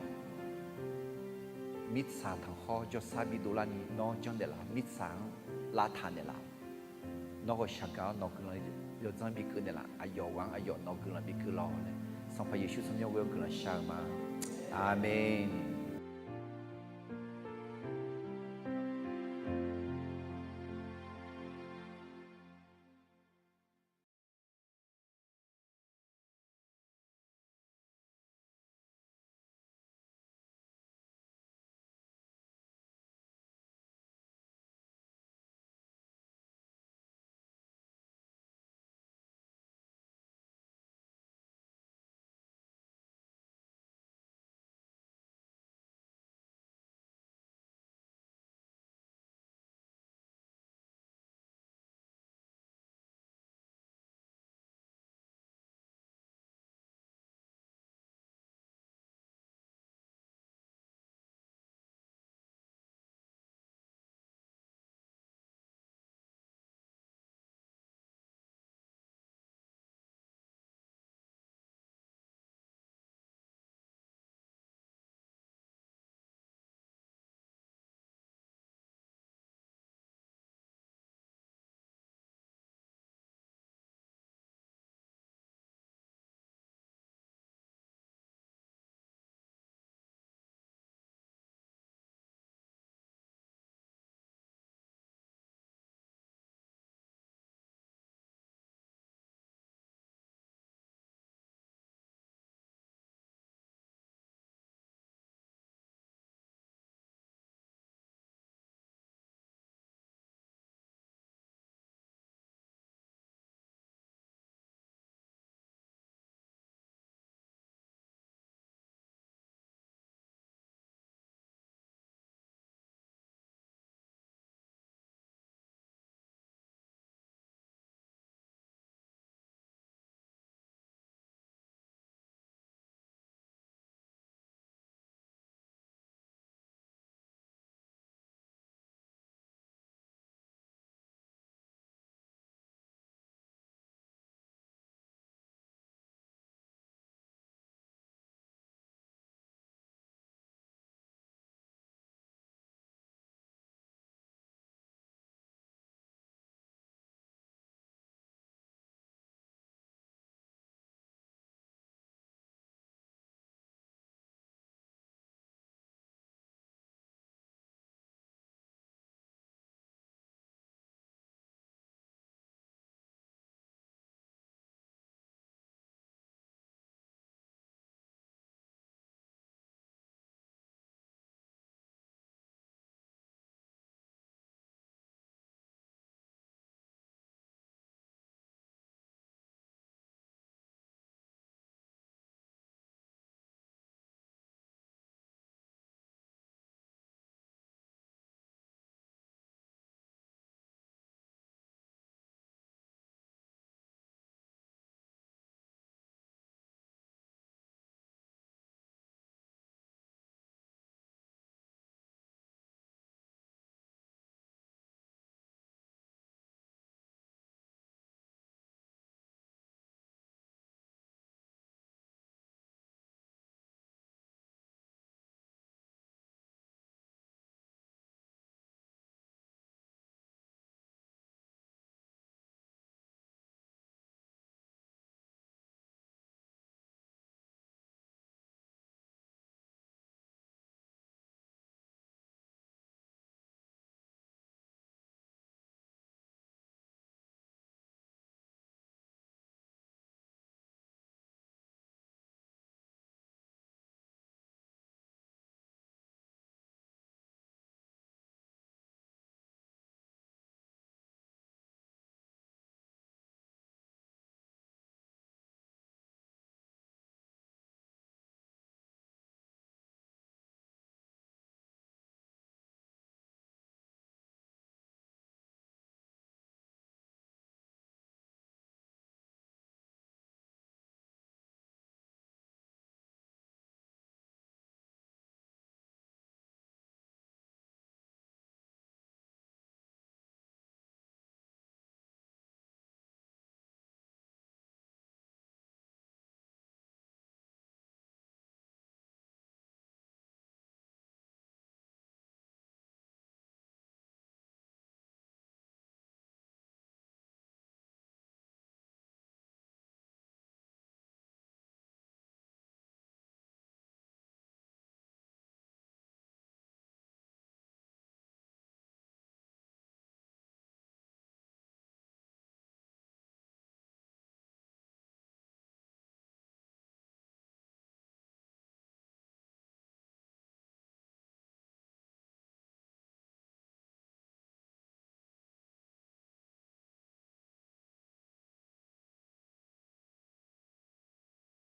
mirtsaq tanqkhawr jawrsar bi dovlar ni nawr janrnaeq laf, mirtsaq-anr lavtaq naeqlaf-awq. Nawr ghawqshaq gaq-awr nawq guiqlanq yawdzanr bi keuv naeqlaf, aqyawf ghaq-anr aqyawf nawq guiqlanq bi keuv lawr laer, Sanqpaq Yeqsur tsawrmyanr ghoe-awr guiqlanq shar-eu ma. Aqmeq.